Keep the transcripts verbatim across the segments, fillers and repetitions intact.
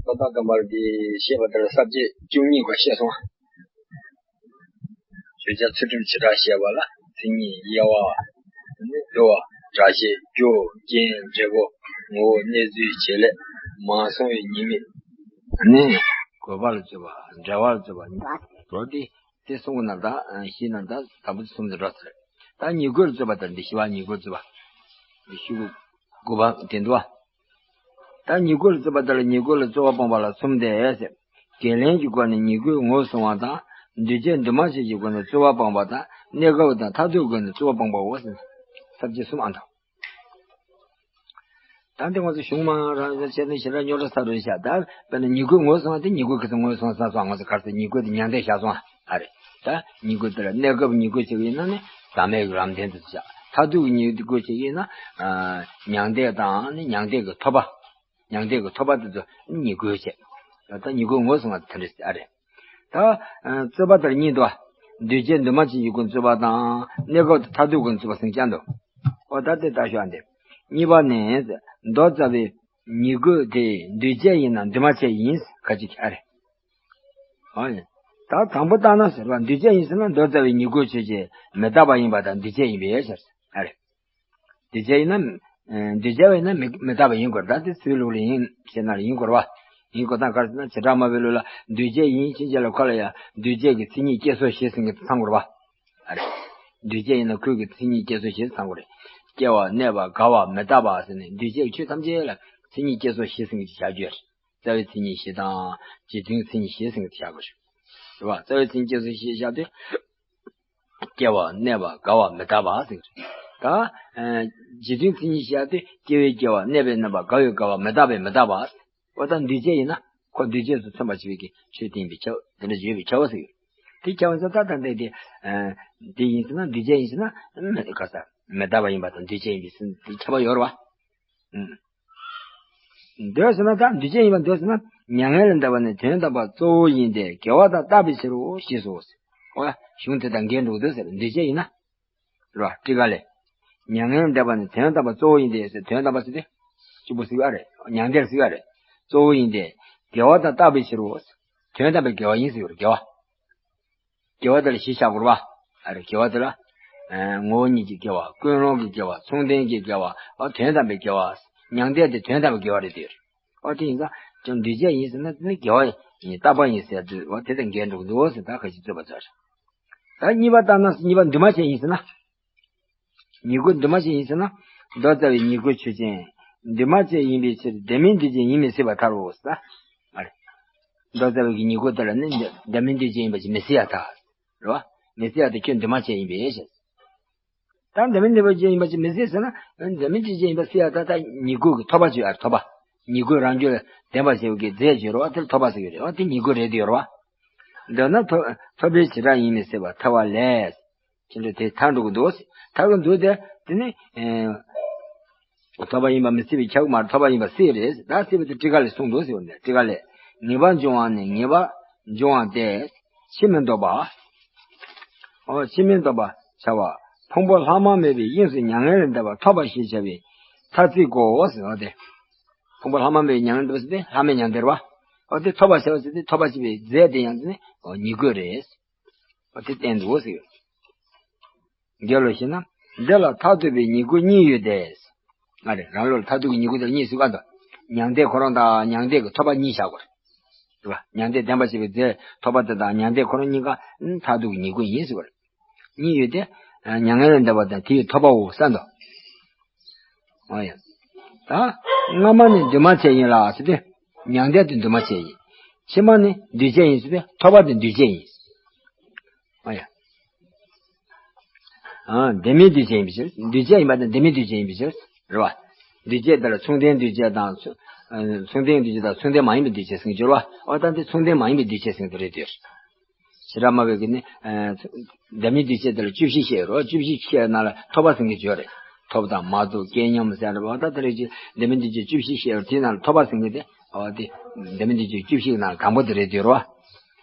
ཏག་ཏག་སྒམ་པར་གྱིས་བཤད་པ་ལྟར་ས་བཅད་བཅུ་གཉིས་པ་བཤད་སོང་། བརྗོད་བྱ་ཚུལ་ཁྲིམས་བྱེ་བྲག་བཤད་པ་ལ་མཚན་ཉིད་དབྱེ་བ་ནི་དབྱེ་བ་སྒྲ་བཤད་རྒྱུ་རྐྱེན་འབྲས་བུ་ངོ་བོ་གནས་ཚུལ་བྱེད་ལས་མ་སོང་བའི་ཉེས་དམིགས་ནི་དགོས་པ་ལ་རྩོད་པ་འབྲེལ་བ་ལ་རྩོད་པ་གཉིས་རོ། དེ་དེ་གསུང་གི་ན་ད་ཤེས་ན་ད་དང་པོ་གསུམ་དུ་འགྲོ་ཚར། ད་ཉེས་དགོས་ལ་རྩོད་པ་ལྟར་འདི་ཤེས་པ་ཉེས་དགོས་རྩོད་པ་འདི་ཤེས་དགོས་པ་དེ་འདུག་བ། ད་ཉེས་དགོས་ལ་རྩོད་པ་ལྟར་ཉེས་དགོས་ལ་རྩོད་པ་སྤངས་པ་ལ་གསུམ་སྟེ། བརྒལ་ལན་གྱི་སྒོ་ནས་ཉེས་དགོས་ངོས་བཟུང་བ་དང་། འདུས་བྱས་འདུས་མ་བྱས་ཀྱི་སྒོ་ནས་རྩོད་པ་སྤངས་པ་དང་གནས་སྐབས་དང་མཐར་ཐུག་སྒོ་ནས་རྩོད་པ་སྤངས་པའོ། ས་བཅད་གསུམ་ཨང་དང་། ད་འདི་ང་ཚོ་གཞུང་མང་རང་བྱས་ནས་ཞེ་དྲག་རྙོག་དྲ་ཚ་རུ་བཞག་ད་དཔེར་ན་ཉེས་དགོས་ངོས་བཟུང་བ་དེ་ཉེས་དགོས་ག་ཚོད་ངོས་བཟུང་ས་སོང་ང་ཚོ་ག་ཚོད་ཉེས་དགོས་དེ་མྱང་འདས་བཞག་སོང་ཨ་རེད། ད་ཉེས་དགོས་དེ་ལ་གནས་སྐབས་ཉེས་དགོས་བྱེད་ཀྱི་ཡིན་ན་ནི་ཟག་མེད་ཀྱི་ལམ་བདེན་དུ་བཞག་མཐར་ཐུག་གི་ཉེས་དགོས་བྱེད་ཀྱི་ཡིན་ན་མྱང་འདས་དང་ནི་མྱང་འདས་ཀྱི་ཐོབ་པ། མྱང་འདས་ཀྱི་ཐོབ་པ་དེ་ཚོ་ཉེས་དགོས་བྱེད། ད་ཉེས་དགོས་ངོས་བཟུང་བ་དེ་འདྲ་ཨ་རེད། ད་རྩོད་པ་ལྟར་གཉིས་འདུག་འདུས་བྱས་འདུས་མ་བྱས་ཀྱི་སྒོ་ནས་རྩོད་པ་དང་གནས་སྐབས་དང་མཐར་ཐུག་སྒོ་ནས་རྩོད་པ་ཟེར་ཀྱང་འདུག་ཨོ་ད་དེ་ལྟ་ཞོག་འདི། གཉིས་པ་ནི། མདོ་རྩ་བའི་ཉེས་དགོས་དེ་འདུས་བྱས་ཡིན་ནམ་འདུས་མ་བྱས་ཡིན་ག་ཅིག་ཨ་རེད། ཨོ་ཡ། ད་དང་པོ་བཏང་ན་ཟེར་བ་འདུས་བྱས་ཡིན་ཟེར་ན་མདོ་རྩ་བའི་ཉེས་དགོས་ཆོས་ཅན་མི་རྟག་པ་ཡིན་པ་དང་འདུས་བྱས་ཡིན་པའི་ཕྱིར་ཨ་རེད། འདུས་བྱས་ཡིན་ན། འདུས་བྱས་ཡིན་ན་མི་མི་རྟག་པ་ཡིན་དགོས་ད་དེ་ཚུལ་ལུགས་ལ་ཡིན་ཞེ་ན་ཡིན་དགོས་པ། ཡིན་དགོས་ད་ག་རེ་ཟེར་ན་བྱེ་བྲག་སྨྲ་བའི་ལུགས་ལ་འདུས་བྱས་ཡིན་ཕྱིན་ཆད་ལ་ཁོ་ལ་ཡང་འདུས་བྱས་ཀྱི་མཚན་ཉིད་སྐྱེ་སོ་ཞེས་ཟེར་མཁན་དེ་ཚང་དགོས་པ། ཨ་རེད། འདུས་བྱས་ཡིན་ན་ཁོའི་གི་མཚན་ཉིད་སྐྱེ་སོ་ཞེས་ཚང་དགོས་རེད། སྐྱེ་བ་གནས་པ་རྒ་བ་མི་རྟག་པ་ཟེར་ནས་འདུས་བྱས་ཀྱི་ཆོས་ཐམས་ཅད་ལ་མཚན་ཉིད་སྐྱེ་སོ་ཞེས་ཟེར་མཁན་ཅིག་བཞག་རྒྱུ་རེད། རྩ་བའི་མཚན་ཉིད་བཞི་དང་རྗེས་མཐུན་མཚན་ཉིད་བཞི་ཟེར་མཁན་དེ་བཞག་དགོས་རེད། རེད་བ། རྩ་བའི་མཚན་ཉིད་སྐྱེ་སོ་ཞེས་བཞག་དུས། སྐྱེ་བ་གནས་པ་རྒ་བ་མི་རྟག་པ་ཟེར་གྱི་རེད། ད། རྗེས་མཐུན་མཚན་ཉིད་བཞག་དུས་སྐྱེ་བའི་སྐྱེ་བ་གནས་པའི་གནས་པ་རྒ་བའི་རྒ་བ་མི་རྟག་པའི་མི་རྟག་པ། འོ་ད་འདུས་བྱས་ཡིན་ན་ཁོ་འདུས་བྱས་སུ་མཚོན་པར་བྱེད་པའི་གི་ཆོས་དེ་ཡིན་པའི་ཁྱབ་དེ་འདྲ་ཡོད་པའི་ཁྱབ་པ་ཟེར་གྱི་རེད། དེ་ཁྱབ་པ་ཟེར་ད་ད་འདི་དེ། དེ་ཡིན་ཟེར་ན་འདུས་བྱས་ཡིན་ཟེར་ན་མི་ག་ས་མི་རྟག་པ་ཡིན་པ་དང་འདུས་བྱས་ཡིན་པའི་ཟེར་དེ་ཁྱབ་པ་ཡོད་རེད་བ། འདོད་ཟེར་ན་ད་འདུས་བྱས་ཡིན་པ་འདོད་ཟེར་ན་མྱ་ངན་ལས་འདས་པ་ནི་དོན་དམ་པ་གཙོ་བོ་ཡིན་ཏེ་དགེ་བ་དང་བཏགས་པའི་ཕྱིར་རོ་ཞེས་སོ། ཨོ་ཡ་གཞུང་དེ་དང་འགལ་འགྲོ་གི་འདུག་ཟེར་འདུས་བྱས་ཡིན་ན། རེད་བ་ཊཱི་ཀ་ལས། མྱ་ངན་ལས་འདས་པ་ནི་དོན་དམ་པ་གཙོ་བོ་ཡིན་ཏེ་ཟེར་དོན་དམ་པ་ཟེར་ཏེ། གཅིག་པུ་ཟེར་བ་རེད་མྱང་འདས་ཟེར་བ་རེད། གཙོ་བོ་ཡིན་ཏེ་དགེ་བ་དང་བཏགས་པའི་ཕྱིར་རོ། དོན་དམ་པའི་དགེ་བ་ཡིན་ཟེར་བ་རེད་དགེ་བ། དགེ་བ་དེ་ལ་བཞི་བཞག་དགོས་རེད་བ། ཨ་རེ་དགེ་བ་དེ་ལ། ངོ་བོ་ཉིད་ཀྱི་དགེ་བ་ཀུན་སློང་གི་དགེ་བ་མཚུངས་ལྡན་གྱི་དགེ་བ་འོ་དོན་དམ་པའི་དགེ་བ། མྱང་འདས་དེ་དོན་དམ་པའི་དགེ་བ་རེད་དེ། འོ་དེ་ཡིན་ཙང་ཀྱང་འདུས་བྱས་ཡིན་ཟེར་ན་དེ་ནི་དགེ་བ་ཡིན་རྟག་པ་ཡིན་ཟེར་དུས་འོ་དེ་དང་འགལ་འགྲོ་གི་འདུག་འོ་ཟེར་ད་ག་ཞིག་རྩོད་པ་རྩོད་རེད། ད་གཉིས་པ་ལྟར་ན་གཉིས་པ་འདུས་མ་བྱས་ཡིན་ཟེར་ན། ཉེས་དགོས་འདུས་མ་བྱས་ཡིན་ཟེར་ན། མདོ་རྩ་བའི་ཉེས་དགོས་ཆོས་ཅན། འདུས་མ་བྱས་ཡིན་པའི་ཕྱིར་ལྡན་མིན་འདུས་བྱས་ཡིན་མི་སྲིད་པར་ཐལ་ལོ་ཟེར། ཨ་རེ། མདོ་རྩ་བའི་གི་ཉེས་དགོས་དེ་ལ་ནི་ལྡན་མིན་འདུས་བྱས་ཡིན་པ་ཅིག་མི་སྲིད་ཡ་ཐལ། རེད་བ། མི་སྲིད་ཡ་དེ་ཁྱོད་འདུས་མ་བྱས་ཡིན་པའི་ཕྱིར། ད་ལྡན་མིན་འདུས་བྱས་ཡིན་པ་ཅིག་མི་སྲིད་ཟེར་ན། ལྡན་མིན་འདུས་བྱས་ཡིན་པ་སྲིད་ཡ་ད་ད་ཉེས་དགོས་ཀྱི་ཐོབ་པ་ཅིག་ཡོད་ཨ་ཐོབ་པ། ཉེས་དགོས་རང་རྒྱུད་ལྡན་པ་ཞེས་པའི་གི་རྫས་ཅིག་ཡོད་རེད་བ་དེ་ལ་ཐོབ་པ་ཟེར་གྱི་རེད་བ་དེ་ཉེས་དགོས་རེད་དེ་ཡོད་རེད་བ། མདོར་ན་ཐོབ་ཐོབ་པའི་བྱེ་བྲག་ཡིན་མི་སྲིད་པར་ཐལ་བ་ལས། ཁྱེད་ཚོ་དེ་ཐར་འགྲོ་གི་འདུག་ཐར་གི་འདུག་སྟེ་དེ་ནི། ཐོབ་པ་ཡིན་པ་མི་སྲིད་པའི་ཁྱབ་མ་ཐོབ་པ་ཡིན་པ་སྲིད་རེད་ད་སྲིད་པ་དེ་ཊཱི་ཀ་ལས་གསུངས་འདུག་ཟེར་བ་ནས་ཊཱི་ཀ་ལས། ངེས་པ་འབྱུང་བ་ནི་ངེས་པ་འབྱུང་བ་སྟེ། ཕྱིར་མི་ལྡོག་པ། ཨོ་ཕྱིར་མི་ལྡོག་པ་བྱ་བ། ཕུང་པོ་ལྷག་མ་མེད་པའི་དབྱིངས་སུ་མྱ་ངན་ལས་འདས་པ་ཐོབ་པ་ཞེས་བྱ་བའི་ཐ་ཚིག་གོ་ཟེར་བ་སྟེ། ཕུང་པོ་ལྷག་མ་མེད་པའི་མྱ་ངན་ལས་འདས་པ་ཟེར་ཏེ་ལྷག་མེད་མྱང་འདས་རེད་བ། ཨོ་དེ་ཐོབ་པ་བྱ་བ་ཟེར་ཏེ་ཐོབ་པ་བྱེད་པའི་རྫས་དེ་ཡང་དེ་ནི་ཨོ་ཉེས་དགོས་རེད། འོ་དེ་བསྟན་འདུག་ཟེར། རྒྱལ་ལོ་ཞེ་ན། འདི་ལ་མཐར་ཐུག་པའི་ཉེས་དགོས་གཉིས་ཡོད་དེ། ང་རེ་རང་ལུགས་ལ་མཐར་ཐུག་གི་ཉེས་དགོས་དེ་གཉིས་སུ་བཀར་འདུག་མྱང་འདས་ཁོ་རང་དང་མྱང་འདས་ཀྱི་ཐོབ་པ་གཉིས་བཞག་དགོས། རེད་བ། མྱང་འདས་བདེན་པ་ཞེས་པའི་རྫས་ཐོབ་པ་དེ་དང་མྱང་འདས་ཁོ་རང་གཉིས་ཀ་མཐར་ཐུག་གི་ཉེས་དགོས་ཡིན་ཟེར་བ་རེད། གཉིས་ཡོད་དེ། མྱ་ངན་ལས་འདས་པ་དང་དེའི་ཐོབ་པའོ་བསམ་དོ། ཨོ་ཡ། ད། སྔ་མ་ནི་འདུས་མ་བྱས་ཡིན་ལ་ཟེར་ཏེ། མྱང་འདས་དེ་འདུས་མ་བྱས་ཡིན། ཕྱི་མ་ནི་འདུས་བྱས་ཡིན་ཟེར་ཏེ་ཐོབ་པ་དེ་འདུས་བྱས་ཡིན། ཨོ་ཡ། ལྡན་མིན་འདུས་བྱས་ཡིན་པའི་ཕྱིར་འདུས་བྱས་ཡིན་པ་དང་ལྡན་མིན་འདུས་བྱས་ཡིན་པའི་ཕྱིར་རེད་བ། འདུས་བྱས་དེ་ལ་མཚུངས་ལྡན་འདུས་བྱས་དང་། མཚུངས་ལྡན་འདུས་བྱས་དང་མཚུངས་ལྡན་མ་ཡིན་པའི་འདུས་བྱས་ཟེར་གྱི་ཡོད་རེད་བ། ཨོ་ད་འདི་མཚུངས་ལྡན་མ་ཡིན་པའི་འདུས་བྱས་ཟེར་གྱི་རེད་དེ། བྱེ་བྲག་སྨྲ་བའི་གི་ནི། ལྡན་མིན་འདུས་བྱས་དེ་ལ་བཅུ་བཞི་བཤད་རོ། བཅུ་བཞི་བཤད་ནང་ལ་ཐོབ་པ་ཟེར་གྱི་ཡོད་རེད། ཐོབ་དང་མ་ཐོབ་སྐལ་མཉམ་ཟེར་རེད་བ། ད་དེ་རེད་ཀྱི་ལྡན་མིན་འདུས་བྱས་བཅུ་བཞི་བཤད་རོ། དེའི་ནང་ལ་ཐོབ་པ་ཟེར་གྱི་དེ་ཨོ་དེ། ལྡན་མིན་འདུས་བྱས་བཅུ་བཞི་གི་ནང་ལ་དང་པོ་དེ་རེད་དེ་རོ།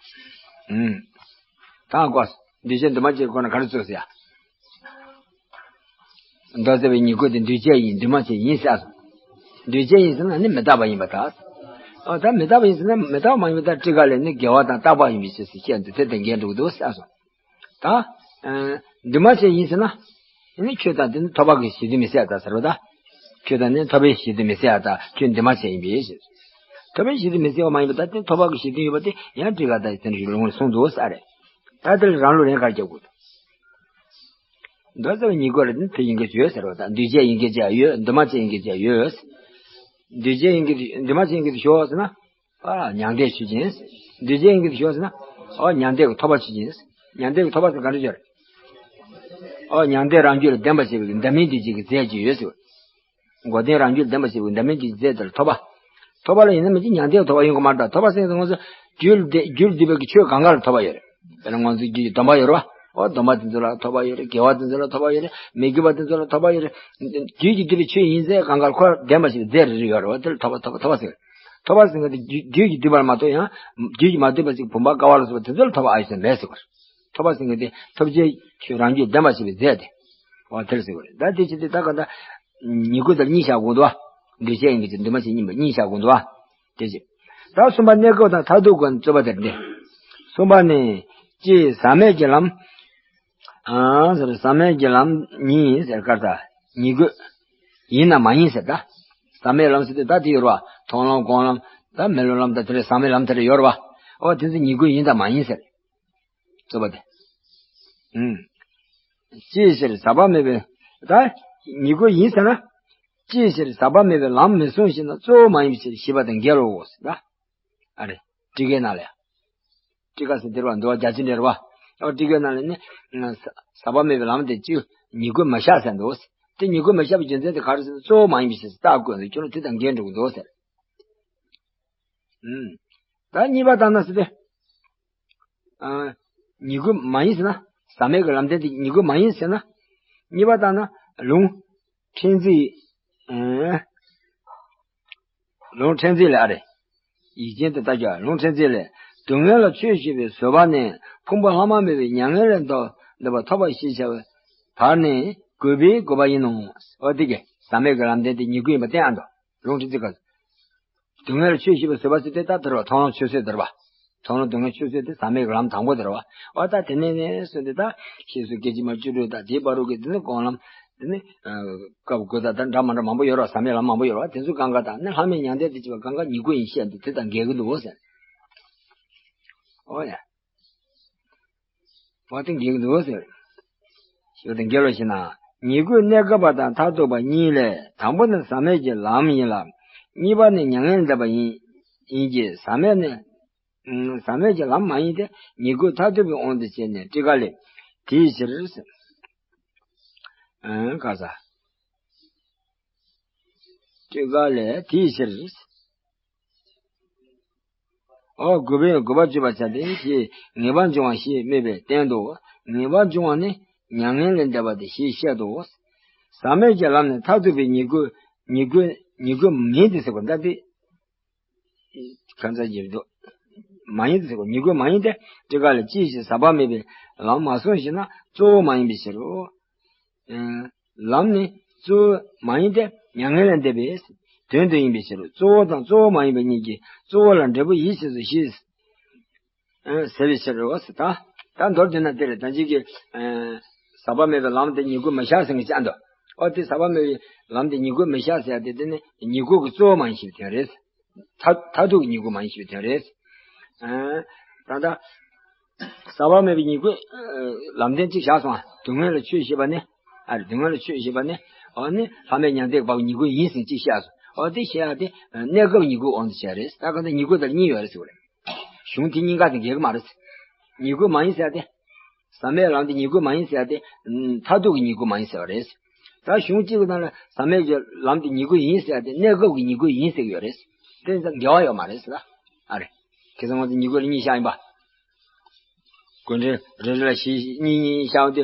ཨུམ། ད་གོ། འདུས་བྱས་འདུས་མ་བྱས་ཁོ་ན་ག་རེ་རྩོད་ཟེར་ཡ། མདོ་རྩ་བའི་ཉེས་དགོས་དེ་འདུས་བྱས་ཡིན་འདུས་མ་བྱས་ཡིན་ཟེར། འདུས་བྱས་ཡིན་ཟེར་ན་ནི་མི་རྟག་པ་ཡིན་པ་དང་། ཨ་ད་མི་རྟག་པ་ཡིན་ཟེར་ན་མི་རྟག་པ་མ་ཡིན་པ་ད་ཊཱི་ཀ་ལས་ནི་དགེ་བ་དང་རྟག་པ་ཡིན་པའི་ཕྱིར་ཟེར་བཤད་འདུག་དེ་དང་འགལ་འགྲོ་གི་འདུག་ཟེར་སོང་། ད་ཨ་འདུས་མ་བྱས་ཡིན་ཟེར་ན་ཨ་ནི་ཆོས་དང་དེ་ནི་ཐོབ་པ་གི་གཞི་མཐུན་མི་སྲིད་ཡ་ད་ཟེར་བ་ད། ཆོས་དང་ནི་ཐོབ་པའི་གཞི་མཐུན་མི་སྲིད་ཡ་ད་ཆོས་འདུས་མ་བྱས་ཡིན་པའི་ཕྱིར། ཐོབ་པའི་གཞི་མཐུན་མི་སྲིད་པ་མ་ཡིན་པ་ད་དེ་ཐོབ་པ་གི་གཞི་མཐུན་ཡོད་པ་དེ་ཡང་ཊཱི་ཀ་ད་དེ་འདྲ་ཞིག་ལུང་ལ་གསུངས་འདུག་ཟེར་རེད། ད་དེ་ལ་རང་ལུགས་རེད་ག་རེ་རྒྱབ་དགོས་འདུག་འདུས་བྱས་ཡིན་དགོས་རེད་དེ་ཡིན་དགོས་ཡོད་ཟེར་བ་དང་འདུས་བྱས་ཡིན་དགོས་ཀྱི་ཡོད། འདུས་མ་བྱས་ཡིན་དགོས་ཀྱི་ཡོད། འདུས་བྱས་ཡིན་དགོས་འདུས་མ་བྱས་ཡིན་དགོས་ཞོག་ཟེར་ན། ཨ་མྱང་འདས་ཆོས་ཅན། འདུས་བྱས་ཡིན་དགོས་ཞོག་ཟེར་ན། ཨ་མྱང་འདས་ཀྱི་ཐོབ་པ་ཆོས་ཅན། མྱང་འདས་ཀྱི་ཐོབ་པ་ཟེར་ག་འདྲ་ཡོད་རེད། ཨ་མྱང་འདས་རང་རྒྱུད་ལ་ལྡན་པ་ཞེས་པའི་འདྲ་མིན་འདུས་བྱས་ཀྱི་རྫས་ཅིག་ཡོད་ཟེར་བ། འགོག་བདེན་རང་རྒྱུད་ལྡན་པ་ཞེས་པའི་འདྲ་མིན་གྱི་རྫས་དེ་ལ་ཐོབ་པ། ཐོབ་པ་ལ་ཡིན་ན་མི་གཅིག་མྱང་འདས་ཐོབ་པ་ཡོང་གི་མ་རེད། ཐོབ་པ་ཟེར་ན་ང་ཚོ་རྒྱུད་ལ་རྒྱུད་འདུས་པའི་ཆོས་གང་ག་ལ་ཐོབ་པ་ཡོད་རེད། དཔེར་ན་ང་ཚོའི་རྒྱུད་ཀྱི་སྡོམ་པ་ཡོད་རེད་བ། འོ་སྡོམ་པ་དེ་ཚོ་ལ་ཐོབ་པ་ཡོད་རེད། དགེ་བ་དེ་ཚོ་ལ་ཐོབ་པ་ཡོད་རེད། མི་དགེ་བ་དེ་ཚོ་ལ་ཐོབ་པ་ཡོད་རེད། རྒྱུད་ཀྱི་འདུས་པའི་ཆོས་ཡིན་ཚད་གང་ག་ལ་ཁོ་ལྡན་པ་ཞིག་རྫས་རེ་རེ་ཡོད་རེད་བ། དེ་ལ་ཐོབ་པ་ཐོབ་པ་ཐོབ་པ་ཟེར། ཐོབ་པ་ཟེར་མཁན་དེ་རྒྱུད་རྒྱུད་ཀྱི་འདུས་པ་ལ་མ་གཏོགས་ཡང་རྒྱུད་ཀྱི་མ་འདུས་པ་ཞིག་བུམ་པ་ཀ་བ་ལ་སོགས་པ་དེ་ཚོ་ལ་ཐོབ་པ་ཨ་ཡོད་ཟེར་མེད་ཟེར་བ་རེད། ཐོབ་པ་ཟེར་མཁན་དེ་ཐོབ་བྱའི་ཆོས་རང་རྒྱུད་ལྡན་པ་ཞེས་པའི་རྫས་དེ། འོ་དེར་ཟེར་བ་རེད། ད་དེ་ཕྱིར་དེ་ད་ག་ད་ཉིད་སྐུ་དེར་གཉིས་བཞག་དགོས་འདུག་བ། འདུས་བྱས་ཡིན་གྱི་ཚེ་འདུས་མ་བྱས་ཡིན་པ་གཉིས་བཞག་དགོས་འདུག་བ། དེ་བཞིན། ད་གསུམ་པ་གནས་སྐབས་དང་མཐར་ཐུག་གི་རྩོད་པ་དེར་འདི། གསུམ་པ་ནི། གཅིག་ཟག་མེད་ཀྱི་ལམ། ཨ་ཟེར་ཟག་མེད་ཀྱི་ལམ་ཉིད་ཟེར་གར་ད། ཉིད་སྐུ། ཡིན་ནམ་མ་ཡིན་ཟེར་ད། ཟག་མེད་ལམ་ཟེར་དུས་ད་དེ་ཡོད་རེད་བ། མཐོང་ལམ་སྒོམ་ལམ་ད་མི་སློབ་ལམ་ད་དེ་རེད། ཟག་མེད་ལམ་དེ་རེད་ཡོད་རེད་བ། ཨོ་དེ་ཚོ་ཉིད་སྐུ་ཡིན་དམ་མ་ཡིན་ཟེར། རྩོད་པ་དེ། ཨུམ། ཅིའི་ཕྱིར་ཟག་པ་མེད་པའི། ད་ཉིད་སྐུ་ཡིན་ཟེར་ན། ཅིའི་ཕྱིར་ཟག་པ་མེད་པའི་ལམ་མི་གསུངས་ཤེ་ན་གཙོ་བོ་མ་ཡིན་པའི་ཕྱིར་ཞེས་པ་དང་འགལ་ལོ་ཟེར་ད། ཨ་རེ། ཊཱི་ཀའི་ནང་ལ་ཡ། ཊཱི་ཀ་ཟེར་འདིར་བ་འདུལ་བ་རྒྱ་ཆེན་འདྲེར་བ། ཨོ་ཊཱི་ཀའི་ནང་ལ་ནི། ཟག་པ་མེད་པའི་ལམ་དེ་ཅིའི་ཉིད་སྐུ་མི་བཞག་ཟེར་འདུག་དེ་ཉིད་སྐུ་མི་བཞག་པའི་རྒྱུ་མཚན་དེ་ག་རེ་ཟེར་ན་གཙོ་བོ་མ་ཡིན་པའི་ཕྱིར་ཟེར་རྟགས་བཀོད་ནས་ཁྱོད་ལ་དེ་དང་འགལ་འགྲོ་གི་འདུག་ཟེར། ཨུམ། ད་གཉིས་པ་ལྟར་ན་ཟེར་ཏེ། ཨ། ཉིད་སྐུ་མ་ཡིན་ཟེར་ན། ཟག་མེད་ཀྱི་ལམ་བདེན་དེ་ཉིད་སྐུ་མ་ཡིན་ཟེར་ན། གཉིས་པ་ལྟར་ན་ལུང་། ཕྲན་ཚེགས། ཨ། ལུང་ཕྲན་ཚེགས་ལས་ཨ་རེ། ཡིག་ཆེན་དུ་ལྟ་རྒྱུ། ལུང་ཕྲན་ཚེགས་ལས། སྡུག་བསྔལ་ལ་ཆོས་ཞེས་པའི་བཟོད་པ་ནི་ཕུང་པོ་ལྷག་མ་མེད་པའི་མྱ་ངན་ལས་འདས་པ་ཐོབ་པ་ཞེས་བྱ་བའི་བར་ནི་དགོས་པའི་དགོས་པ་ཡིན་ནོ། འོ་དེ་གས་ཟག་མེད་ཀྱི་ལམ་བདེན་དེ་ཉིད་སྐུ་ཡིན་པ་བསྟན་ཨ་འདུག་ལུང་ཕྲན་ཚེགས་ཀ། སྡུག་བསྔལ་ལ་ཆོས་ཞེས་པའི་བཟོད་པ་ཟེར་དེ་ད་དེ་རེད་བ། མཐོང་ལམ་ཆོས་བཟོད་དེ་རེད་བ། མཐོང་ལམ་སྡུག་བསྔལ་ཆོས་བཟོད་དེ་ཟག་མེད་ཀྱི་ལམ་དང་པོ་དེ་རེད་བ། འོ་ད་དེ་ནས་ནས་བཟུང་སྟེ་ད་ཤེས་བཟོད་སྐད་ཅིག་མ་བཅུ་དྲུག་དང་དེའི་བར་དུ་གི་དེ་ནི་སྒོམ་ལམ། དེ་ནི་སྐབས་དགུ་དང་ད་འདྲ་མ་འདྲ་མང་པོ་ཡོད་རེད་བ། ཟག་མེད་ལམ་མང་པོ་ཡོད་རེད་བ། དེ་ཚོ་གང་ག་དང་ནི་ལྷག་མེད་མྱང་འདས་དེ་བྱེད་པ་གང་ག་ཉིད་སྐུ་ཡིན་བཤད་འདུག་དེ་དང་འགལ་གྱི་འདུག་ཟེར། འོ་ཡ། བ་དེ་འགལ་གྱི་འདུག་ཟེར། ཞེས་པ་དང་འགལ་བ་ཞིག་ན། ཉིད་སྐུ་གནས་སྐབས་པ་དང་མཐར་ཐུག་པ་གཉིས་ལས་དང་པོ་ནི་ཟག་མེད་ཀྱི་ལམ་ཡིན་ལ། གཉིས་པ་ནི་མྱ་ངན་ལས་འདས་པ་ཡིན། ཡིན་གྱི་ཟག་མེད་ནི། ཨང་། ཟག་མེད་ཀྱི་ལམ་མ་ཡིན་ཏེ་ཉིད་སྐུ་མཐར་ཐུག་པའི་དབང་དུ་བྱས་ནས་ཊཱི་ཀ་ལས། དེའི་ཕྱིར། ཨང་། ག་ས། ཊཱི་ཀ་ལས་དེའི་ཕྱིར། ཨོ་དགོས་པའི་དགོས་པ་བརྗོད་པར་བྱ་སྟེ་ཞེས་ངེས་པར་འབྱུང་བ་ཞེས་སྨོས་པས་བསྟན་ཏོ། ངེས་པར་འབྱུང་བ་ནི་མྱ་ངན་ལས་འདས་པ་སྟེ་ཞེས་བཤད་དོ། ཟག་མེད་ཀྱི་ལམ་ནི་མཐར་ཐུག་པའི་ཉིད་སྐུ། ཉིད་སྐུ། ཉིད་སྐུ་མིན་ཏེ་ཟེར་བ་ལྟ་སྟེ། གང་ཟག་གི་འདུག་མ་ཡིན་ཏེ་ཟེར་བ་ཉིད་སྐུ་མ་ཡིན་ཏེ། ཊཱི་ཀ་ལས་ཅིའི་ཕྱིར་ཟག་པ་མེད་པའི་ལམ་མ་གསུངས་ཞེ་ན་གཙོ་བོ་མ་ཡིན་པའི་ཕྱིར་རོ། ལམ་ནི་གཙོ་བོ་མ་ཡིན་ཏེ་མྱ་ངན་ལས་འདས་པའི་དོན་དུ་ཡིན་པའི་ཕྱིར་རོ། གཙོ་བོ་དང་གཙོ་བོ་མ་ཡིན་པ་གཉིས་ཀྱི་གཙོ་བོ་ལ་འབྲས་བུ་ཡིད་ཆེས་སོ་ཞེས་ཟེར་བའི་ཕྱིར་རོ་ཟེར། ད་ད་མདོར་བསྡུས་ན་དེ་རེད། ད་ཅིག་གི་ཟག་པ་མེད་པའི་ལམ་དེ་ཉིད་སྐུ་མི་བཞག་ཟེར་མཁན་ཅིག་ཨ་འདུག་ཨོ་དེ་ཟག་པ་མེད་པའི་ལམ་དེ་ཉིད་སྐུ་མི་བཞག་ཟེར་ཡ་དེ་དེ་ནི་ཉིད་སྐུ་གི་གཙོ་བོ་མ་ཡིན་ཞེས་པའི་དོན་རེད། མཐར་མཐར་ཐུག་གི་ཉིད་སྐུ་མ་ཡིན་ཞེས་པའི་དོན་རེད། ཨ། ད་ལྟ། ཟག་པ་མེད་པའི་ཉིད་སྐུ། ལམ་བདེན་གཅིག་བཞག་སོང་ཨ། སྡུག་བསྔལ་ལ་ཆོས་ཞེས་པ་ནི། ཨ་རེ་སྡུག་བསྔལ་ལ་ཆོས་ཞེས་པ་ནི། ཨ་ནི་ལྷག་མེད་མྱང་འདས་ཀྱི་བབ་ཉིད་སྐུ་ཡིན་ཟེར་གཅིག་བཤད་སོང་། ཨ་དེ་བཤད་ཡ་དེ་གནས་སྐབས་ཉིད་སྐུ་དབང་དུ་བྱས་རེད། ད་ག་ད་ཉིད་སྐུ་དེར་གཉིས་ཡོད་རེད་ཟེར་བ་རེད། གཞུང་དེ་གཉིས་ཀ་དེ་འགལ་གྱི་མ་རེད། ཉིད་སྐུ་མ་ཡིན་ཟེར་ཡ་དེ། ཟག་མེད་ལམ་དེ་ཉིད་སྐུ་མ་ཡིན་ཟེར་ཡ་དེ། མཐར་ཐུག་གི་ཉིད་སྐུ་མ་ཡིན་ཟེར་བ་རེད། ད་གཞུང་གཅིག་གི་ནང་ལ་ཟག་མེད་ཀྱི་ལམ་དེ་ཉིད་སྐུ་ཡིན་ཟེར་ཡ་དེ་གནས་སྐབས་ཀྱི་ཉིད་སྐུ་ཡིན་ཟེར་གྱི་ཡོད་རེད། དེ་ཡིན་ཙང་འགལ་བ་ཡོད་མ་རེད་ཟེར་ལ། ཨ་རེ། ཁྱེད་ཚོ་ང་ཚོ་ཉིད་སྐུ་ལ་གཉིས་བཞག་ཡིན་པ། སྐུ་འདྲེན་རེ་རེ་ལ་བཞི་གཉིས་གཉིས་བཞག་དེ།